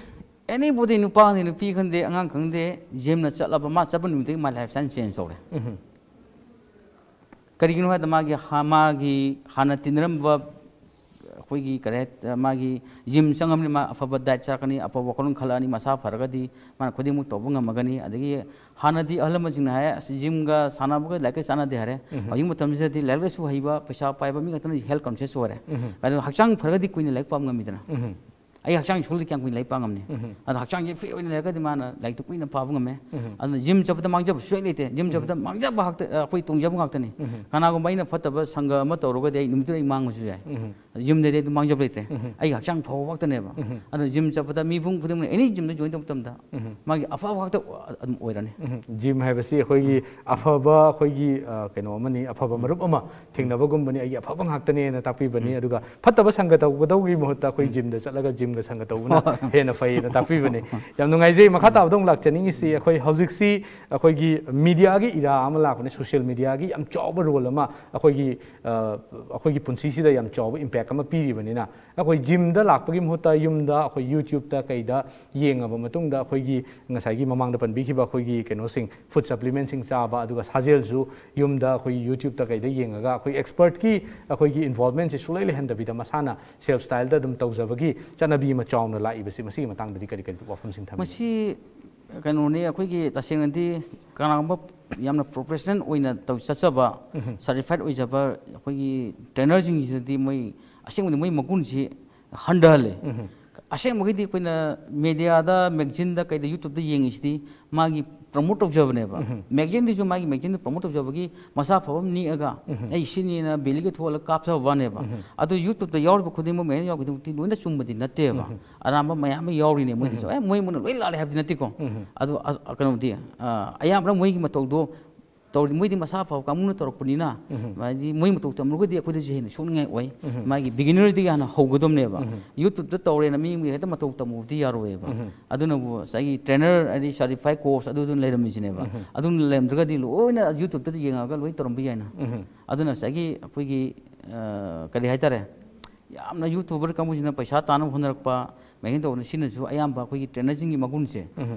ꯑꯦꯅꯤꯕꯣꯗꯤ, ꯅꯨꯄꯥ ꯈꯪꯗꯦ, ꯅꯨꯄꯤ ꯈꯪꯗꯦ, ꯑꯉꯥꯡ ꯈꯪꯗꯦ, ꯖꯤꯝꯅ ꯆꯠꯂꯕ, ꯃꯥ ꯆꯠꯄ ꯅꯨꯃꯤꯠꯇꯒꯤ ꯃꯥ ꯂꯥꯏꯐ ꯁ꯭ꯇꯥꯏꯜ ꯆꯦꯟꯖ ꯇꯧꯔꯦ꯫ ꯀꯔꯤꯒꯤꯅꯣ ꯍꯥꯏꯗ ꯃꯥꯒꯤ ꯍꯥ-, ꯃꯥꯒꯤ ꯍꯥꯟꯅ ꯇꯤꯟꯅꯔꯝꯕ ꯑꯩꯈꯣꯏꯒꯤ ꯀꯔꯤ ꯍꯥꯏ-, ꯃꯥꯒꯤ ꯖꯤꯝ ꯆꯪꯉꯕꯅꯤ, ꯃꯥ ꯑꯐꯕ ꯗꯥꯏꯠ ꯆꯥꯔꯛꯀꯅꯤ, ꯑꯐꯕ ꯋꯥꯈꯜꯂꯣꯟ ꯈꯜꯂꯛꯑꯅꯤ, ꯃꯁꯥ ꯐꯔꯒꯗꯤ ꯃꯥꯅ ꯈꯨꯗꯤꯡꯃꯛ ꯇꯧꯕ ꯉꯝꯃꯒꯅꯤ꯫ ꯑꯗꯒꯤ ꯍꯥꯟꯅꯗꯤ ꯑꯍꯜ ꯂꯃꯟꯁꯤꯡꯅ ꯍꯥꯏ, "ꯑꯁ, ꯖꯤꯝꯒ ꯁꯥꯟꯅꯕꯒ ꯂꯥꯏꯔꯤꯛꯀ ꯆꯥꯟꯅꯗꯦ" ꯍꯥꯏꯔꯦ꯫ ꯍꯧꯖꯤꯛ ꯃꯇꯝꯁꯤꯗꯗꯤ ꯂꯥꯏꯔꯤꯛ ꯂꯥꯏꯁꯨ ꯍꯩꯕ, ꯄꯩꯁꯥ ꯄꯥꯏꯕ ꯃꯤ ꯉꯥꯛꯇꯅ ꯍꯦꯜꯊ ꯀꯟꯁꯤꯌꯁ ꯑꯣꯏꯔꯦ꯫ ꯑꯗꯣ ꯍꯛꯆꯥꯡ ꯐꯔꯒꯗꯤ ꯀꯨꯏꯅ ꯂꯥꯏꯔꯤꯛ ꯄꯥꯕ ꯉꯝꯃꯤꯗꯅ꯫ ꯑꯩ ꯍꯛꯆꯥꯡ ꯁꯣꯜꯂꯗꯤ ꯀꯌꯥꯝ ꯀꯨꯏꯅ ꯂꯥꯏꯔꯤꯛ ꯄꯥ ꯉꯝꯅꯤ? ꯑꯗꯣ ꯍꯛꯆꯥꯡꯁꯦ ꯐꯤꯠ ꯑꯣꯏꯅ ꯂꯩꯔꯒꯗꯤ ꯃꯥꯅ ꯂꯥꯏꯔꯤꯛꯇꯣ ꯀꯨꯏꯅ ꯄꯥꯕ ꯉꯝꯃꯦ꯫ ꯑꯗꯨꯅ ꯖꯤꯝ ꯆꯠꯄꯗ ꯃꯥꯡꯖꯕ ꯁꯨꯡꯂꯩ ꯂꯩꯇꯦ꯫ ꯖꯤꯝ ꯆꯠꯄꯗ ꯃꯥꯡꯖꯕ ꯉꯥꯛꯇ, ꯑꯩꯈꯣꯏ ꯇꯣꯡꯖꯕ ꯉꯥꯛꯇꯅꯤ꯫ ꯀꯅꯥꯒꯨꯝꯕ ꯑꯩꯅ ꯐꯠꯇꯕ ꯁꯪꯒ ꯑꯃ ꯇꯧꯔꯒꯗꯤ ꯑꯩ ꯅꯨꯃꯤꯠꯇꯨꯗ ꯑꯩ ꯃꯥꯡꯕꯁꯨ ꯌꯥꯏ꯫ ꯖꯤꯝꯗꯗꯤ ꯑꯗꯨꯝ ꯃꯥꯡꯖꯕ ꯂꯩꯇ꯭ꯔꯦ꯫ ꯑꯩ ꯍꯛꯆꯥꯡ ꯐꯕ ꯉꯥꯛꯇꯅꯦꯕ꯫ ꯑꯗꯨꯅ ꯖꯤꯝ ꯆꯠꯄꯗ ꯃꯤꯄꯨꯝ ꯈꯨꯗꯤꯡꯃꯛꯅ ꯑꯦꯅꯤ ꯖꯤꯝꯗ ꯖꯣꯏꯟ ꯇꯧꯕ ꯃꯇꯝꯗ ꯃꯥꯒꯤ ꯑꯐꯕ ꯉꯥꯛꯇ ꯑꯗꯨꯝ ꯑꯣꯏꯔꯅꯤ꯫ ꯖꯤꯝ ꯍꯥꯏꯕꯁꯤ ꯑꯩꯈꯣꯏꯒꯤ ꯑꯐꯕ ꯑꯩꯈꯣꯏꯒꯤ, ꯑ, ꯀꯩꯅꯣ ꯑꯃꯅꯤ, ꯑꯐꯕ ꯃꯔꯨꯞ ꯑꯃ ꯊꯦꯡꯅꯕꯒꯨꯝꯕꯅꯤ, ꯑꯩꯒꯤ ꯑꯐꯕ ꯉꯥꯛꯇꯅꯦꯅ ꯇꯥꯛꯄꯤꯕꯅꯤ꯫ ꯑꯗꯨꯒ ꯐꯠꯇꯕ ꯁꯪꯒ ꯇꯧꯒꯗꯧꯕꯒꯤ ꯃꯍꯨꯠꯇ ꯑꯩꯈꯣꯏ ꯖꯤꯝꯗ ꯆꯠꯂꯒ ꯖꯤꯝꯒ ꯁꯪꯒ ꯇꯧꯕꯅ ꯍꯦꯟꯅ ꯐꯩꯌꯦꯅ ꯇꯥꯛꯄꯤꯕꯅꯤ꯫ ꯌꯥꯝ ꯅꯨꯡꯉꯥꯏꯖꯩ꯫ ꯃꯈꯥ ꯇꯥꯕꯗ ꯑꯃꯨꯛ ꯂꯥꯛꯆꯅꯤꯡꯉꯤꯁꯤ ꯑꯩꯈꯣꯏ ꯍꯧꯖꯤꯛꯁꯤ ꯑꯩꯈꯣꯏꯒꯤ ꯃꯤꯗꯤꯌꯥꯒꯤ ꯏꯔꯥ ꯑꯃ ꯂꯥꯛꯄꯅꯤ, ꯁꯣꯁꯤꯌꯦꯜ ꯃꯤꯗꯤꯌꯥꯒꯤ ꯌꯥꯝ ꯆꯥꯎꯕ ꯔꯣꯜ ꯑꯃ ꯑꯩꯈꯣꯏꯒꯤ, ꯑ, ꯑꯩꯈꯣꯏꯒꯤ ꯄꯨꯟꯁꯤꯁꯤꯗ ꯌꯥꯝ ꯆꯥꯎꯕ ꯏꯝꯄꯦꯛ ꯑꯃ ꯄꯤꯔꯤꯕꯅꯤꯅ ꯑꯩꯈꯣꯏ ꯖꯤꯝꯗ ꯂꯥꯛꯄꯒꯤ ꯃꯍꯨꯠꯇ ꯌꯨꯝꯗ ꯑꯩꯈꯣꯏ ꯌꯨꯇ꯭ꯌꯨꯕꯇ ꯀꯩꯗ ꯌꯦꯡꯉꯕ ꯃꯇꯨꯡꯗ ꯑꯩꯈꯣꯏꯒꯤ ꯉꯁꯥꯏꯒꯤ ꯃꯃꯥꯡꯗ ꯄꯟꯕꯤꯈꯤꯕ ꯑꯩꯈꯣꯏꯒꯤ ꯀꯩꯅꯣꯁꯤꯡ, ꯐꯨꯗ ꯁꯄ꯭ꯂꯤꯃꯦꯟꯁꯤꯡ ꯆꯥꯕ, ꯑꯗꯨꯒ ꯁꯥꯖꯦꯜꯁꯨ ꯌꯨꯝꯗ ꯑꯩꯈꯣꯏ ꯌꯨꯇ꯭ꯌꯨꯕꯇ ꯀꯩꯗ ꯌꯦꯡꯉꯒ ꯑꯩꯈꯣꯏ ꯑꯦꯛꯁꯄꯔꯠꯀꯤ ꯑꯩꯈꯣꯏꯒꯤ ꯏꯟꯚꯣꯜꯚꯃꯦꯟꯁꯤ ꯁꯨꯡꯂꯩ ꯂꯩꯍꯟꯗꯕꯤꯗ ꯃꯁꯥꯅ ꯁꯦꯜꯐ ꯁ꯭ꯇꯥꯏꯜꯗ ꯑꯗꯨꯝ ꯇꯧꯖꯕꯒꯤ ꯆꯠꯅꯕꯤ ꯑꯃ ꯆꯥꯎꯅ ꯂꯥꯛꯏꯕꯁꯤ, ꯃꯁꯤꯒꯤ ꯃꯇꯥꯡꯗꯗꯤ ꯀꯔꯤ ꯀꯔꯤ ꯋꯥꯐꯝꯁꯤꯡ ꯊꯝꯕꯤꯒꯦ? ꯃꯁꯤ ꯀꯩꯅꯣꯅꯤ, ꯑꯩꯈꯣꯏꯒꯤ ꯇꯁꯦꯡꯅꯗꯤ ꯀꯅꯥꯒꯨꯝꯕ ꯌꯥꯝꯅ ꯄ꯭ꯔꯣꯐꯦꯁꯅꯦꯜ ꯑꯣꯏꯅ ꯇꯧ-, ꯆꯠꯆꯕ, ꯁꯔꯇꯤꯐꯥꯏꯠ ꯑꯣꯏꯖꯕ ꯑꯩꯈꯣꯏꯒꯤ ꯇ꯭ꯔꯦꯅꯔꯁꯤꯡꯁꯤꯗꯗꯤ ꯃꯣꯏ ꯑꯁꯦꯡꯕꯗꯤ ꯃꯣꯏ ꯃꯒꯨꯟꯁꯤ ꯍꯟꯊꯍꯜꯂꯦ꯫ ꯑꯁꯦꯡꯕꯒꯤꯗꯤ ꯑꯩꯈꯣꯏꯅ ꯃꯦꯗꯤꯌꯥꯗ, ꯃꯦꯒꯖꯤꯟꯗ, ꯀꯩꯗ, ꯌꯨꯇ꯭ꯌꯨꯕꯇ ꯌꯦꯡꯉꯤꯁꯤꯗꯤ ꯃꯥꯒꯤ ꯄ꯭ꯔꯣꯃꯣꯠ ꯇꯧꯖꯕꯅꯦꯕ꯫ ꯃꯦꯒꯥꯖꯤꯟꯗꯨꯁꯨ ꯃꯥꯒꯤ ꯃꯦꯒꯥꯖꯤꯟꯗꯨ ꯄ꯭ꯔꯣꯃꯣꯠ ꯇꯧꯖꯕꯒꯤ ꯃꯁꯥ ꯐꯕ ꯑꯃ ꯅꯦꯛꯑꯒ ꯑꯩ ꯁꯤꯅꯤꯅ ꯕꯦꯂꯤꯒ ꯊꯣꯛꯍꯜꯂꯒ ꯀꯥꯞꯆꯕ ꯋꯥꯅꯦꯕ꯫ ꯑꯗꯨ YouTubeꯇ ꯌꯥꯎꯔꯤꯕ ꯈꯨꯗꯤꯡꯃꯛ, ꯃꯦꯒꯥꯖꯤꯟ ꯌꯥꯎꯔꯤꯕ ꯈꯨꯗꯤꯡꯃꯛꯇꯤ ꯂꯣꯏꯅ ꯆꯨꯝꯕꯗꯤ ꯅꯠꯇꯦꯕ꯫ ꯑꯔꯥꯟꯕ ꯃꯌꯥꯝ ꯑꯃ ꯌꯥꯎꯔꯤꯅꯦ ꯃꯣꯏꯗꯁꯨ꯫ ꯑꯦ, ꯃꯣꯏ ꯃꯣꯏꯅ ꯂꯣꯏ ꯂꯥꯜꯂꯦ ꯍꯥꯏꯕꯗꯤ ꯅꯠꯇꯦꯀꯣ꯫ ꯑꯗꯨ ꯑ, ꯀꯩꯅꯣꯗꯤ, ꯑ, ꯑꯌꯥꯝꯕꯅ ꯃꯣꯏꯒꯤ ꯃꯇꯧꯗꯣ ꯇꯧꯔꯗꯤ, ꯃꯣꯏꯗꯤ ꯃꯁꯥ ꯐꯕ ꯀꯥꯡꯕꯨꯅ ꯇꯧꯔꯛꯄꯅꯤꯅ, ꯍꯥꯏꯗꯤ ꯃꯣꯏ ꯃꯇꯧ ꯇꯝꯂꯨꯔꯒꯗꯤ ꯑꯩꯈꯣꯏꯗꯁꯨ ꯍꯦꯟꯅ ꯁꯣꯛꯅꯤꯡꯉꯥꯏ ꯑꯣꯏ꯫ ꯃꯥꯒꯤ beginnerꯗꯒꯤ ꯍꯥꯟꯅ ꯍꯧꯒꯗꯕꯅꯦꯕ꯫ YouTubeꯇ ꯇꯧꯔꯦꯅ ꯃꯤ ꯃꯤ ꯍꯦꯛꯇ ꯃꯇꯧ ꯇꯝꯃꯨꯕꯗꯤ ꯌꯥꯔꯣꯏꯕ꯫ ꯑꯗꯨꯅꯕꯨ ꯉꯁꯥꯏꯒꯤ trainer ꯍꯥꯏꯗꯤ certified coach ꯑꯗꯨꯗꯨꯅ ꯂꯩꯔꯝꯃꯤꯁꯤꯅꯦꯕ꯫ ꯑꯗꯨꯅ ꯂꯩꯔꯝꯗ꯭ꯔꯒꯗꯤ ꯂꯣꯏꯅ YouTubeꯇꯗꯤ ꯌꯦꯡꯉꯒ ꯂꯣꯏ ꯇꯧꯔꯝꯕ ꯌꯥꯏꯅ꯫ ꯑꯗꯨꯅ ꯉꯁꯥꯏꯒꯤ ꯑꯩꯈꯣꯏꯒꯤ, ꯑ, ꯀꯔꯤ ꯍꯥꯏꯇꯥꯔꯦ, ꯌꯥꯝꯅ YouTuber ꯀꯥꯡꯕꯨꯁꯤꯅ ꯄꯩꯁꯥ ꯇꯥꯅꯕ ꯍꯣꯠꯅꯔꯛꯄ, ꯃꯦꯒꯥꯖꯤꯟ ꯇꯧꯕꯅ ꯁꯤꯅꯁꯨ ꯑꯌꯥꯝꯕ ꯑꯩꯈꯣꯏꯒꯤ trainerꯁꯤꯡꯒꯤ ꯃꯒꯨꯟꯁꯦ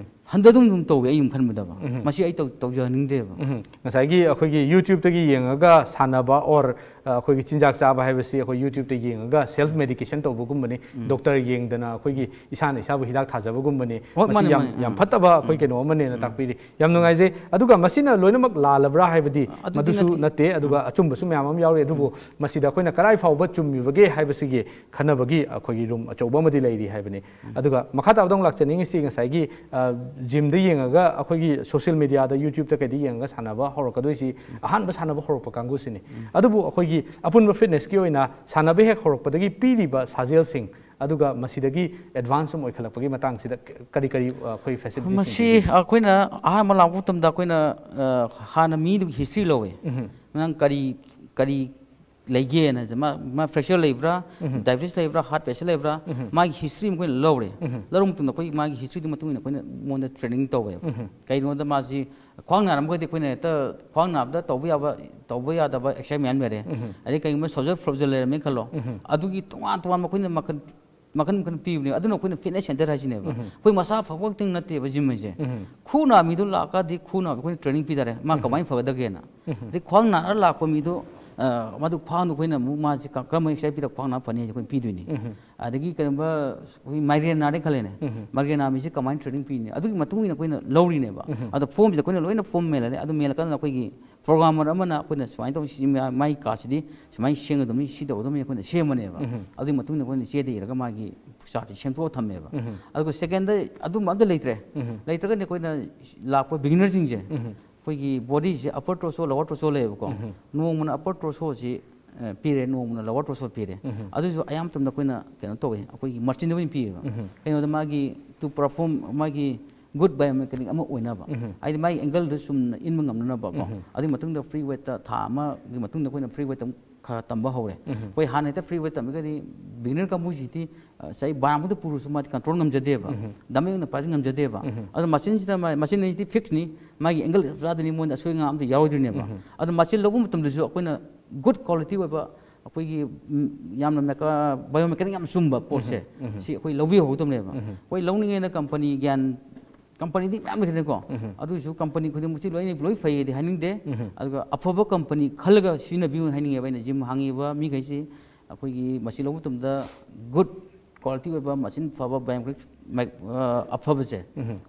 ꯍꯟꯊꯗꯨꯝ ꯑꯗꯨꯝ ꯇꯧꯋꯦ꯫ ꯑꯩ ꯑꯗꯨꯝ ꯈꯟꯕꯗꯕ ꯃꯁꯤ ꯑꯩ ꯇꯧ-, ꯇꯧꯖꯍꯟꯅꯤꯡꯗꯦꯕ꯫ ꯉꯁꯥꯏꯒꯤ ꯑꯩꯈꯣꯏꯒꯤ YouTubeꯇꯒꯤ ꯌꯦꯡꯉꯒ ꯁꯥꯟꯅꯕ or, ꯑ, ꯑꯩꯈꯣꯏꯒꯤ ꯆꯤꯟꯖꯥꯛ ꯆꯥꯕ ꯍꯥꯏꯕꯁꯤ ꯑꯩꯈꯣꯏ YouTubeꯇ ꯌꯦꯡꯉꯒ self medication ꯇꯧꯕꯒꯨꯝꯕꯅꯤ꯫ Doctor ꯌꯦꯡꯗꯅ ꯑꯩꯈꯣꯏꯒꯤ ꯏꯁꯥꯅ ꯏꯁꯥꯕꯨ ꯍꯤꯗꯥꯛ ꯊꯥꯖꯕꯒꯨꯝꯕꯅꯤ꯫ ꯍꯣꯏ, ꯃꯁꯤ ꯃꯥꯅꯦ, ꯌꯥꯝ, ꯃꯥꯅꯦ꯫ ꯌꯥꯝ ꯎꯝ꯫ ꯐꯠꯇꯕ ꯑꯩꯈꯣꯏ ꯀꯩꯅꯣ ꯑꯃꯅꯦꯅ ꯇꯥꯛꯄꯤꯔꯤ꯫ ꯌꯥꯝ ꯅꯨꯡꯉꯥꯏꯖꯩ꯫ ꯑꯗꯨꯒ ꯃꯁꯤꯅ ꯂꯣꯏꯅꯃꯛ ꯂꯥꯜꯂꯕ꯭ꯔꯥ ꯍꯥꯏꯕꯗꯤ ꯑꯗꯨꯗꯤ ꯃꯗꯨꯁꯨ ꯅꯠꯇꯦ꯫ ꯅꯠꯇꯦ, ꯑꯗꯨꯒ ꯑꯆꯨꯝꯕꯁꯨ ꯃꯌꯥꯝ ꯑꯃ ꯌꯥꯎꯔꯤ꯫ ꯑꯗꯨꯕꯨ ꯃꯁꯤꯗ ꯑꯩꯈꯣꯏꯅ ꯀꯗꯥꯏ ꯐꯥꯎꯕ ꯆꯨꯝꯃꯤꯕꯒꯦ ꯍꯥꯏꯕꯁꯤꯒꯤ ꯈꯟꯅꯕꯒꯤ ꯑꯩꯈꯣꯏꯒꯤ room ꯑꯆꯧꯕ ꯑꯃꯗꯤ ꯂꯩꯔꯤ ꯍꯥꯏꯕꯅꯤ꯫ ꯑꯗꯨꯒ ꯃꯈꯥ ꯇꯥꯕꯗ ꯑꯃꯨꯛ ꯂꯥꯛꯆꯅꯤꯡꯉꯤꯁꯤ ꯉꯁꯥꯏꯒꯤ, ꯑ, gymꯗ ꯌꯦꯡꯉꯒ ꯑꯩꯈꯣꯏꯒꯤ social mediaꯗ YouTubeꯇ ꯀꯩꯗ ꯌꯦꯡꯉꯒ ꯁꯥꯟꯅꯕ ꯍꯧꯔꯛꯀꯗꯣꯏꯁꯤ ꯑꯍꯥꯟꯕ ꯁꯥꯟꯅꯕ ꯍꯧꯔꯛꯄ ꯀꯥꯡꯕꯨꯁꯤꯅꯤ꯫ ꯑꯗꯨꯕꯨ ꯑꯩꯈꯣꯏꯒꯤ ꯑꯄꯨꯟꯕ fitnessꯀꯤ ꯑꯣꯏꯅ ꯁꯥꯟꯅꯕ ꯍꯦꯛ ꯍꯧꯔꯛꯄꯗꯒꯤ ꯄꯤꯔꯤꯕ ꯁꯥꯖꯦꯜꯁꯤꯡ ꯑꯗꯨꯒ ꯃꯁꯤꯗꯒꯤ advance ꯁꯨꯝ ꯑꯣꯏꯈꯠꯂꯛꯄꯒꯤ ꯃꯇꯥꯡꯁꯤꯗ ꯀꯔꯤ ꯀꯔꯤ, ꯑ, ꯑꯩꯈꯣꯏ facility ꯃꯁꯤ ꯑꯩꯈꯣꯏꯅ ꯑꯍꯥꯟꯕ ꯂꯥꯛꯄ ꯃꯇꯝꯗ ꯑꯩꯈꯣꯏꯅ, ꯑ, ꯍꯥꯟꯅ ꯃꯤꯗꯨꯒꯤ history ꯂꯧꯋꯦ꯫ ꯅꯪ ꯀꯔꯤ, ꯀꯔꯤ ꯂꯩꯒꯦꯅ, ꯃꯥ, ꯃꯥ fracture ꯂꯩꯕ꯭ꯔꯥ, diabetes ꯂꯩꯕ꯭ꯔꯥ, heart patient ꯂꯩꯕ꯭ꯔꯥ, ꯃꯥꯒꯤ history ꯑꯃ ꯑꯩꯈꯣꯏꯅ ꯂꯧꯔꯦ꯫ ꯂꯧꯔ ꯃꯇꯨꯡꯗ ꯑꯩꯈꯣꯏ ꯃꯥꯒꯤ historyꯗꯨꯒꯤ ꯃꯇꯨꯡ ꯏꯟꯅ ꯑꯩꯈꯣꯏꯅ ꯃꯉꯣꯟꯗ training ꯇꯧꯋꯦꯕ꯫ ꯀꯩꯒꯤꯅꯣꯗ ꯃꯥꯁꯤ ꯈ꯭ꯋꯥꯡ ꯅꯥꯔꯝꯃꯒꯗꯤ ꯑꯩꯈꯣꯏꯅ ꯍꯦꯛꯇ ꯈ꯭ꯋꯥꯡ ꯅꯥꯕꯗ ꯇꯧꯕ ꯌꯥꯕ, ꯇꯧꯕ ꯌꯥꯗꯕ exercise ꯃꯌꯥꯝ ꯂꯩꯔꯦ꯫ ꯑꯗꯩ ꯀꯩꯒꯨꯝꯕ soldier fracture ꯂꯩꯔꯝꯃꯦ ꯈꯜꯂꯣ, ꯑꯗꯨꯒꯤ ꯇꯣꯉꯥꯟ ꯇꯣꯉꯥꯟꯕ ꯑꯩꯈꯣꯏꯅ ꯃꯈꯜ ꯃꯈꯟ ꯃꯈꯟ ꯄꯤꯕꯅꯦ꯫ ꯑꯗꯨꯅ ꯑꯩꯈꯣꯏꯅ fitness center ꯍꯥꯏꯁꯤꯅꯦꯕ꯫ ꯑꯩꯈꯣꯏ ꯃꯁꯥ ꯐꯕ ꯈꯛꯇꯪ ꯅꯠꯇꯦꯕ gym ꯍꯥꯏꯁꯦ꯫ ꯈꯨ ꯅꯥꯕ ꯃꯤꯗꯣ ꯂꯥꯛꯑꯀꯗꯤ ꯈꯨ ꯅꯥꯕꯗꯣ ꯑꯩꯈꯣꯏꯅ training ꯄꯤꯇꯥꯔꯦ, ꯃꯥ ꯀꯃꯥꯏꯅ ꯐꯒꯗꯒꯦꯅ꯫ ꯑꯗꯩ ꯈ꯭ꯋꯥꯡ ꯅꯥꯔ ꯂꯥꯛꯄ ꯃꯤꯗꯣ, ꯑ, ꯃꯗꯨ ꯈ꯭ꯋꯥꯡꯗꯣ ꯑꯩꯈꯣꯏꯅ ꯑꯃꯨꯛ ꯃꯥꯁꯦ ꯀ-, ꯀꯔꯝꯕ exercise ꯄꯤꯔꯒ ꯈ꯭ꯋꯥꯡ ꯅꯥꯕ ꯐꯅꯤ ꯍꯥꯏꯁꯦ ꯑꯩꯈꯣꯏꯅ ꯄꯤꯗꯣꯏꯅꯤ꯫ ꯑꯗꯒꯤ ꯀꯔꯤꯒꯨꯝꯕ ꯑꯩꯈꯣꯏ migraine ꯅꯥꯔꯦ ꯈꯜꯂꯦꯅꯦ, migraine ꯅꯥꯕ ꯃꯤꯁꯦ ꯀꯃꯥꯏꯅ training ꯄꯤꯅꯤ, ꯑꯗꯨꯒꯤ ꯃꯇꯨꯡ ꯏꯟꯅ ꯑꯩꯈꯣꯏꯅ ꯂꯧꯔꯤꯅꯦꯕ꯫ ꯑꯗꯣ formꯁꯦ ꯑꯩꯈꯣꯏꯅ ꯂꯣꯏꯅ form ꯃꯦꯜꯂꯅꯤ꯫ ꯑꯗꯨ ꯃꯦꯜꯂꯀꯥꯟꯗ ꯑꯩꯈꯣꯏꯒꯤ ꯄ꯭ꯔꯣꯒ꯭ꯔꯥꯃꯔ ꯑꯃꯅ ꯑꯩꯈꯣꯏꯅ ꯁꯨꯃꯥꯏꯅ ꯇꯧ, ꯁꯤ ꯃꯥ-, ꯃꯥꯒꯤ ꯀꯥꯔꯠꯁꯤꯗꯤ ꯁꯨꯃꯥꯏꯅ ꯁꯦꯝꯒꯗꯕꯅꯤ, ꯁꯤ ꯇꯧꯒꯗꯕꯅꯤ ꯑꯩꯈꯣꯏꯅ ꯁꯦꯝꯕꯅꯦꯕ꯫ ꯑꯗꯨꯒꯤ ꯃꯇꯨꯡꯗ ꯑꯩꯈꯣꯏꯅ ꯆꯦꯗ ꯏꯔꯒ ꯃꯥꯒꯤ ꯆꯥꯔꯠꯁꯤ ꯁꯦꯝꯗꯣꯛꯑ ꯊꯝꯃꯦꯕ꯫ ꯑꯗꯨꯒ ꯁꯦꯀꯦꯟꯗ ꯑꯗꯨꯝꯕ ꯑꯝꯇ ꯂꯩꯇ꯭ꯔꯦ꯫ ꯂꯩꯇ꯭ꯔꯒꯗꯤ ꯑꯩꯈꯣꯏꯅ ꯂꯥꯛꯄ ꯕꯤꯒꯤꯅꯔꯁꯤꯡꯁꯦ ꯑꯩꯈꯣꯏꯒꯤ ꯕꯣꯗꯤꯁꯦ ꯑꯄꯔ ꯇꯣꯔꯁꯣ, ꯂꯣꯋꯔ ꯇꯣꯔꯁꯣ ꯂꯩꯌꯦꯕꯀꯣ꯫ ꯅꯣꯡꯃꯅ ꯑꯄꯔ ꯇꯣꯔꯁꯣꯁꯤ ꯄꯤꯔꯦ, ꯅꯣꯡꯃꯅ ꯂꯣꯋꯔ ꯇꯣꯔꯁꯣ ꯄꯤꯔꯦ꯫ ꯑꯗꯨꯁꯨ ꯑꯌꯥꯝꯕ ꯃꯇꯝꯗ ꯑꯩꯈꯣꯏꯅ ꯀꯩꯅꯣ ꯇꯧꯋꯦ, ꯑꯩꯈꯣꯏꯒꯤ ꯃꯁꯤꯟꯗ ꯑꯣꯏꯅ ꯄꯤꯌꯦꯕ꯫ ꯀꯩꯅꯣꯗ ꯃꯥꯒꯤ to perform ꯃꯥꯒꯤ ꯒꯨꯗ ꯕꯥꯏꯑꯣꯃꯦꯀꯥꯅꯤꯛ ꯑꯃ ꯑꯣꯏꯅꯕ, ꯍꯥꯏꯗꯤ ꯃꯥꯒꯤ ꯑꯦꯡꯒꯜꯗꯨ ꯆꯨꯝꯅ ꯏꯟꯕ ꯉꯝꯅꯅꯕꯀꯣ꯫ ꯑꯗꯨꯒꯤ ꯃꯇꯨꯡꯗ ꯐ꯭ꯔꯤ ꯋꯦꯠꯇ ꯊꯥ ꯑꯃꯒꯤ ꯃꯇꯨꯡꯗ ꯑꯩꯈꯣꯏꯅ ꯐ꯭ꯔꯤ ꯋꯦꯠꯇ ꯑꯃꯨꯛ ꯈꯔ ꯇꯝꯕ ꯍꯧꯔꯦ꯫ ꯑꯩꯈꯣꯏ ꯍꯥꯟꯅ ꯍꯦꯛꯇ ꯐ꯭ꯔꯤ ꯋꯦꯠ ꯇꯝꯃꯒꯗꯤ ꯕꯤꯒꯤꯅꯔ ꯀꯥꯡꯕꯨꯁꯤꯗꯤ, ꯑ, ꯉꯁꯥꯏ ꯕꯥꯔ ꯑꯃꯈꯛꯇ ꯄꯨꯔꯁꯨ ꯃꯥꯗꯤ ꯀꯟꯇ꯭ꯔꯣꯜ ꯉꯝꯖꯗꯦꯕ, ꯗꯝꯕꯦꯜ ꯑꯣꯏꯅ ꯄꯥꯏꯁꯤ ꯉꯝꯖꯗꯦꯕ꯫ ꯑꯗꯣ ꯃꯁꯤꯟꯁꯤꯗ ꯃꯥ-, ꯃꯁꯤꯟ ꯑꯅꯤꯗꯤ ꯐꯤꯛꯁꯅꯤ, ꯃꯥꯒꯤ ꯑꯦꯡꯒꯜ ꯆꯞ ꯆꯥꯗꯣꯏꯅꯤ, ꯃꯉꯣꯟꯗ ꯑꯁꯣꯏ ꯑꯉꯥꯝ ꯑꯝꯇ ꯌꯥꯎꯔꯣꯏꯗꯣꯏꯅꯦꯕ꯫ ꯑꯗꯣ ꯃꯁꯤꯟ ꯂꯧꯕ ꯃꯇꯝꯗꯁꯨ ꯑꯩꯈꯣꯏꯅ ꯒꯨꯗ ꯀ꯭ꯋꯥꯂꯤꯇꯤ ꯑꯣꯏꯕ, ꯑꯩꯈꯣꯏꯒꯤ, ꯎꯝ, ꯌꯥꯝꯅ ꯃꯦꯀꯥ-, ꯕꯥꯏꯑꯣꯃꯦꯀꯥꯅꯤꯛ ꯌꯥꯝ ꯆꯨꯝꯕ ꯄꯣꯠꯁꯦ, ꯁꯤ ꯑꯩꯈꯣꯏ ꯂꯧꯕꯤꯍꯧꯒꯗꯕꯅꯦꯕ꯫ ꯑꯩꯈꯣꯏ ꯂꯧꯅꯤꯡꯉꯦꯅ ꯀꯝꯄꯅꯤ ꯒ꯭ꯌꯥꯟ, ꯀꯝꯄꯅꯤꯗꯤ ꯃꯌꯥꯝ ꯂꯩꯈ꯭ꯔꯦꯀꯣ꯫ ꯑꯗꯨꯏꯁꯨ ꯀꯝꯄꯅꯤ ꯈꯨꯗꯤꯡꯃꯛꯁꯤ ꯂꯣꯏꯅ ꯂꯣꯏ ꯐꯩꯌꯦꯗꯤ ꯍꯥꯏꯅꯤꯡꯗꯦ꯫ ꯑꯗꯨꯒ ꯑꯐꯕ ꯀꯝꯄꯅꯤ ꯈꯜꯂꯒ ꯁꯤꯖꯤꯟꯅꯕꯤꯌꯨ ꯍꯥꯏꯅꯤꯡꯉꯦꯕ ꯑꯩꯅ꯫ ꯖꯤꯝ ꯍꯥꯡꯉꯤꯕ ꯃꯤꯈꯩꯁꯤ ꯑꯩꯈꯣꯏꯒꯤ ꯃꯁꯤ ꯂꯧꯕ ꯃꯇꯝꯗ ꯒꯨꯗ ꯀ꯭ꯋꯥꯂꯤꯇꯤ ꯑꯣꯏꯕ, ꯃꯁꯤꯟ ꯐꯕ, ꯕꯥꯏꯑꯣꯃꯦꯀꯥꯅꯤꯛ ꯃꯥꯏꯛ-, ꯑ, ꯑꯐꯕꯁꯦ,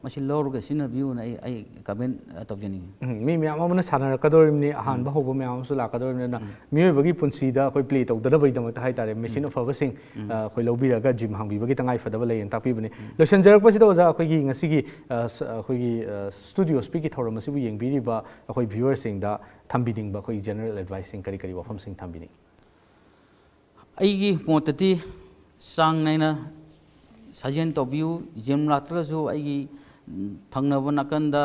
ꯃꯁꯤ ꯂꯧꯔꯒ ꯁꯤꯖꯤꯟꯅꯕꯤꯌꯨꯅ ꯑꯩ, ꯑꯩ ꯀꯃꯦꯟ, ꯑ, ꯇꯧꯖꯅꯤꯡꯉꯤ꯫ ꯎꯝ, ꯃꯤ ꯃꯌꯥꯝ ꯑꯃꯅ ꯁꯥꯟꯅꯔꯛꯀꯗꯧꯔꯤꯕꯅꯤ, ꯑꯍꯥꯟꯕ ꯍꯧꯕ ꯃꯌꯥꯝ ꯑꯃꯁꯨ ꯂꯥꯛꯀꯗꯧꯔꯤꯕꯅꯤꯅ, ꯃꯤꯑꯣꯏꯕꯒꯤ ꯄꯨꯟꯁꯤꯗ ꯑꯩꯈꯣꯏ ꯄ꯭ꯂꯦ ꯇꯧꯗꯅꯕꯒꯤꯗꯃꯛꯇ ꯍꯥꯏꯇꯥꯔꯦ, ꯃꯦꯁꯤꯟ ꯑꯐꯕꯁꯤꯡ, ꯑ, ꯑꯩꯈꯣꯏ ꯂꯧꯕꯤꯔꯒ ꯖꯤꯝ ꯍꯥꯡꯕꯤꯕꯒꯤ ꯇꯉꯥꯏ ꯐꯗꯕ ꯂꯩꯌꯦꯅ ꯇꯥꯛꯄꯤꯕꯅꯤ꯫ ꯂꯣꯏꯁꯤꯟꯖꯔꯛꯄꯁꯤꯗ ꯑꯣꯖꯥ, ꯑꯩꯈꯣꯏꯒꯤ ꯉꯁꯤꯒꯤ, ꯑ, ꯁ-, ꯑꯩꯈꯣꯏꯒꯤ, ꯑ, ꯁ꯭ꯇꯨꯗꯤꯑꯣ ꯁ꯭ꯄꯤꯛꯀꯤ ꯊꯧꯔꯝ ꯑꯁꯤꯕꯨ ꯌꯦꯡꯕꯤꯔꯤꯕ ꯑꯩꯈꯣꯏ ꯚ꯭ꯌꯨꯋꯔꯁꯤꯡꯗ ꯊꯝꯕꯤꯅꯤꯡꯕ ꯑꯩꯈꯣꯏꯒꯤ ꯖꯦꯅꯔꯦꯜ ꯑꯦꯗꯚꯥꯏꯁꯁꯤꯡ ꯀꯔꯤ ꯀꯔꯤ ꯋꯥꯐꯝꯁꯤꯡ ꯊꯝꯕꯤꯅꯤꯡꯉꯤ? ꯑꯩꯒꯤ ꯃꯣꯠꯇꯗꯤ ꯆꯥꯡ ꯅꯥꯏꯅ ꯁꯥꯖꯦꯜ ꯇꯧꯕꯤꯌꯨ꯫ ꯖꯤꯝ ꯂꯥꯛꯇ꯭ꯔꯒꯁꯨ ꯑꯩꯒꯤ, ꯎꯝ, ꯊꯪꯅꯕ ꯅꯥꯀꯟꯗ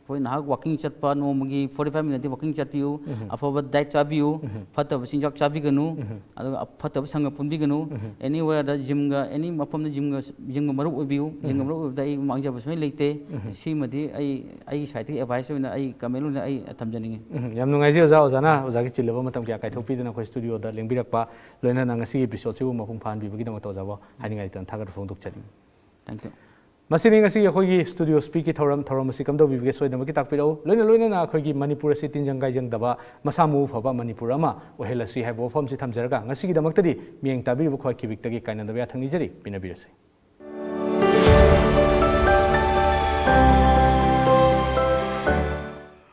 ꯑꯩꯈꯣꯏ ꯅꯍꯥꯛ ꯋꯥꯀꯤꯡ ꯆꯠꯄ, ꯅꯣꯡꯃꯒꯤ forty five minute ꯇꯤ ꯋꯥꯀꯤꯡ ꯆꯠꯄꯤꯌꯨ꯫ ꯑꯐꯕ ꯗꯥꯏꯠ ꯆꯥꯕꯤꯌꯨ꯫ ꯐꯠꯇꯕ ꯆꯤꯟꯖꯥꯛ ꯆꯥꯕꯤꯒꯅꯨ꯫ ꯑꯗꯨꯒ ꯐꯠꯇꯕ ꯁꯪꯒ ꯄꯨꯟꯕꯤꯒꯅꯨ꯫ Anywhere ꯗ ꯖꯤꯝꯒ, ꯑꯦꯅꯤ ꯃꯐꯝꯗ ꯖꯤꯝꯒ, ꯖꯤꯝꯒ ꯃꯔꯨꯞ ꯑꯣꯏꯕꯤꯌꯨ꯫ ꯖꯤꯝꯒ ꯃꯔꯨꯞ ꯑꯣꯏꯕꯗ ꯑꯩ ꯃꯥꯡꯖꯕ ꯁꯣꯏꯅ ꯂꯩꯇꯦ꯫ ꯁꯤꯃꯗꯤ ꯑꯩ, ꯑꯩꯒꯤ ꯁꯥꯏꯠꯇꯒꯤ ꯑꯦꯗꯚꯥꯏꯁ ꯑꯣꯏꯅ ꯑꯩ ꯀꯃꯦꯟ ꯑꯣꯏꯅ ꯑꯩ ꯊꯝꯖꯅꯤꯡꯉꯤ꯫ ꯎꯝ, ꯌꯥꯝ ꯅꯨꯡꯉꯥꯏꯖꯩ ꯑꯣꯖꯥ, ꯑꯣꯖꯥꯅ ꯑꯣꯖꯥꯒꯤ ꯆꯤꯜꯂꯕ ꯃꯇꯝ ꯀꯌꯥ ꯀꯥꯏꯊꯣꯛꯄꯤꯗꯨꯅ ꯑꯩꯈꯣꯏ ꯁ꯭ꯇꯨꯗꯤꯑꯣꯗ ꯂꯦꯡꯕꯤꯔꯛꯄ, ꯂꯣꯏꯅꯅ ꯉꯁꯤꯒꯤ ꯑꯦꯄꯤꯁꯣꯗꯁꯤꯕꯨ ꯃꯄꯨꯡ ꯐꯥꯍꯟꯕꯤꯕꯒꯤꯗꯃꯛꯇ ꯑꯣꯖꯥꯕꯨ ꯍꯥꯏꯅꯤꯡꯉꯥꯏ ꯂꯩꯇꯅ ꯊꯥꯒꯠꯄ ꯐꯣꯡꯗꯣꯛꯆꯔꯤ꯫ Thank you꯫ ꯃꯁꯤꯅꯤ ꯉꯁꯤꯒꯤ ꯑꯩꯈꯣꯏꯒꯤ ꯁ꯭ꯇꯨꯗꯤꯑꯣ ꯁ꯭ꯄꯤꯛꯀꯤ ꯊꯧꯔꯝ꯫ ꯊꯧꯔꯝ ꯑꯁꯤ ꯀꯝꯗꯧꯕꯤꯕꯒꯦ ꯁꯣꯏꯗꯅꯃꯛꯀꯤ ꯇꯥꯛꯄꯤꯔꯛꯎ꯫ ꯂꯣꯏꯅ ꯂꯣꯏꯅꯅ ꯑꯩꯈꯣꯏꯒꯤ ꯃꯅꯤꯄꯨꯔ ꯑꯁꯤ ꯇꯤꯟꯖꯪ ꯀꯥꯏꯖꯪꯗꯕ, ꯃꯁꯥ ꯃꯎ ꯐꯕ ꯃꯅꯤꯄꯨꯔ ꯑꯃ ꯑꯣꯏꯍꯜꯂꯁꯤ ꯍꯥꯏꯕ ꯋꯥꯐꯝꯁꯤ ꯊꯝꯖꯔꯒ, ꯉꯁꯤꯒꯤꯗꯃꯛꯇꯗꯤ ꯃꯤꯠꯌꯦꯡ ꯇꯥꯕꯤꯔꯤꯕ ꯈ꯭ꯋꯥꯏ ꯀꯤꯕꯤꯛꯇꯒꯤ ꯀꯥꯏꯅꯗꯕ ꯌꯥꯊꯪ ꯅꯤꯖꯔꯤ꯫ ꯄꯤꯅꯕꯤꯔꯁꯤ꯫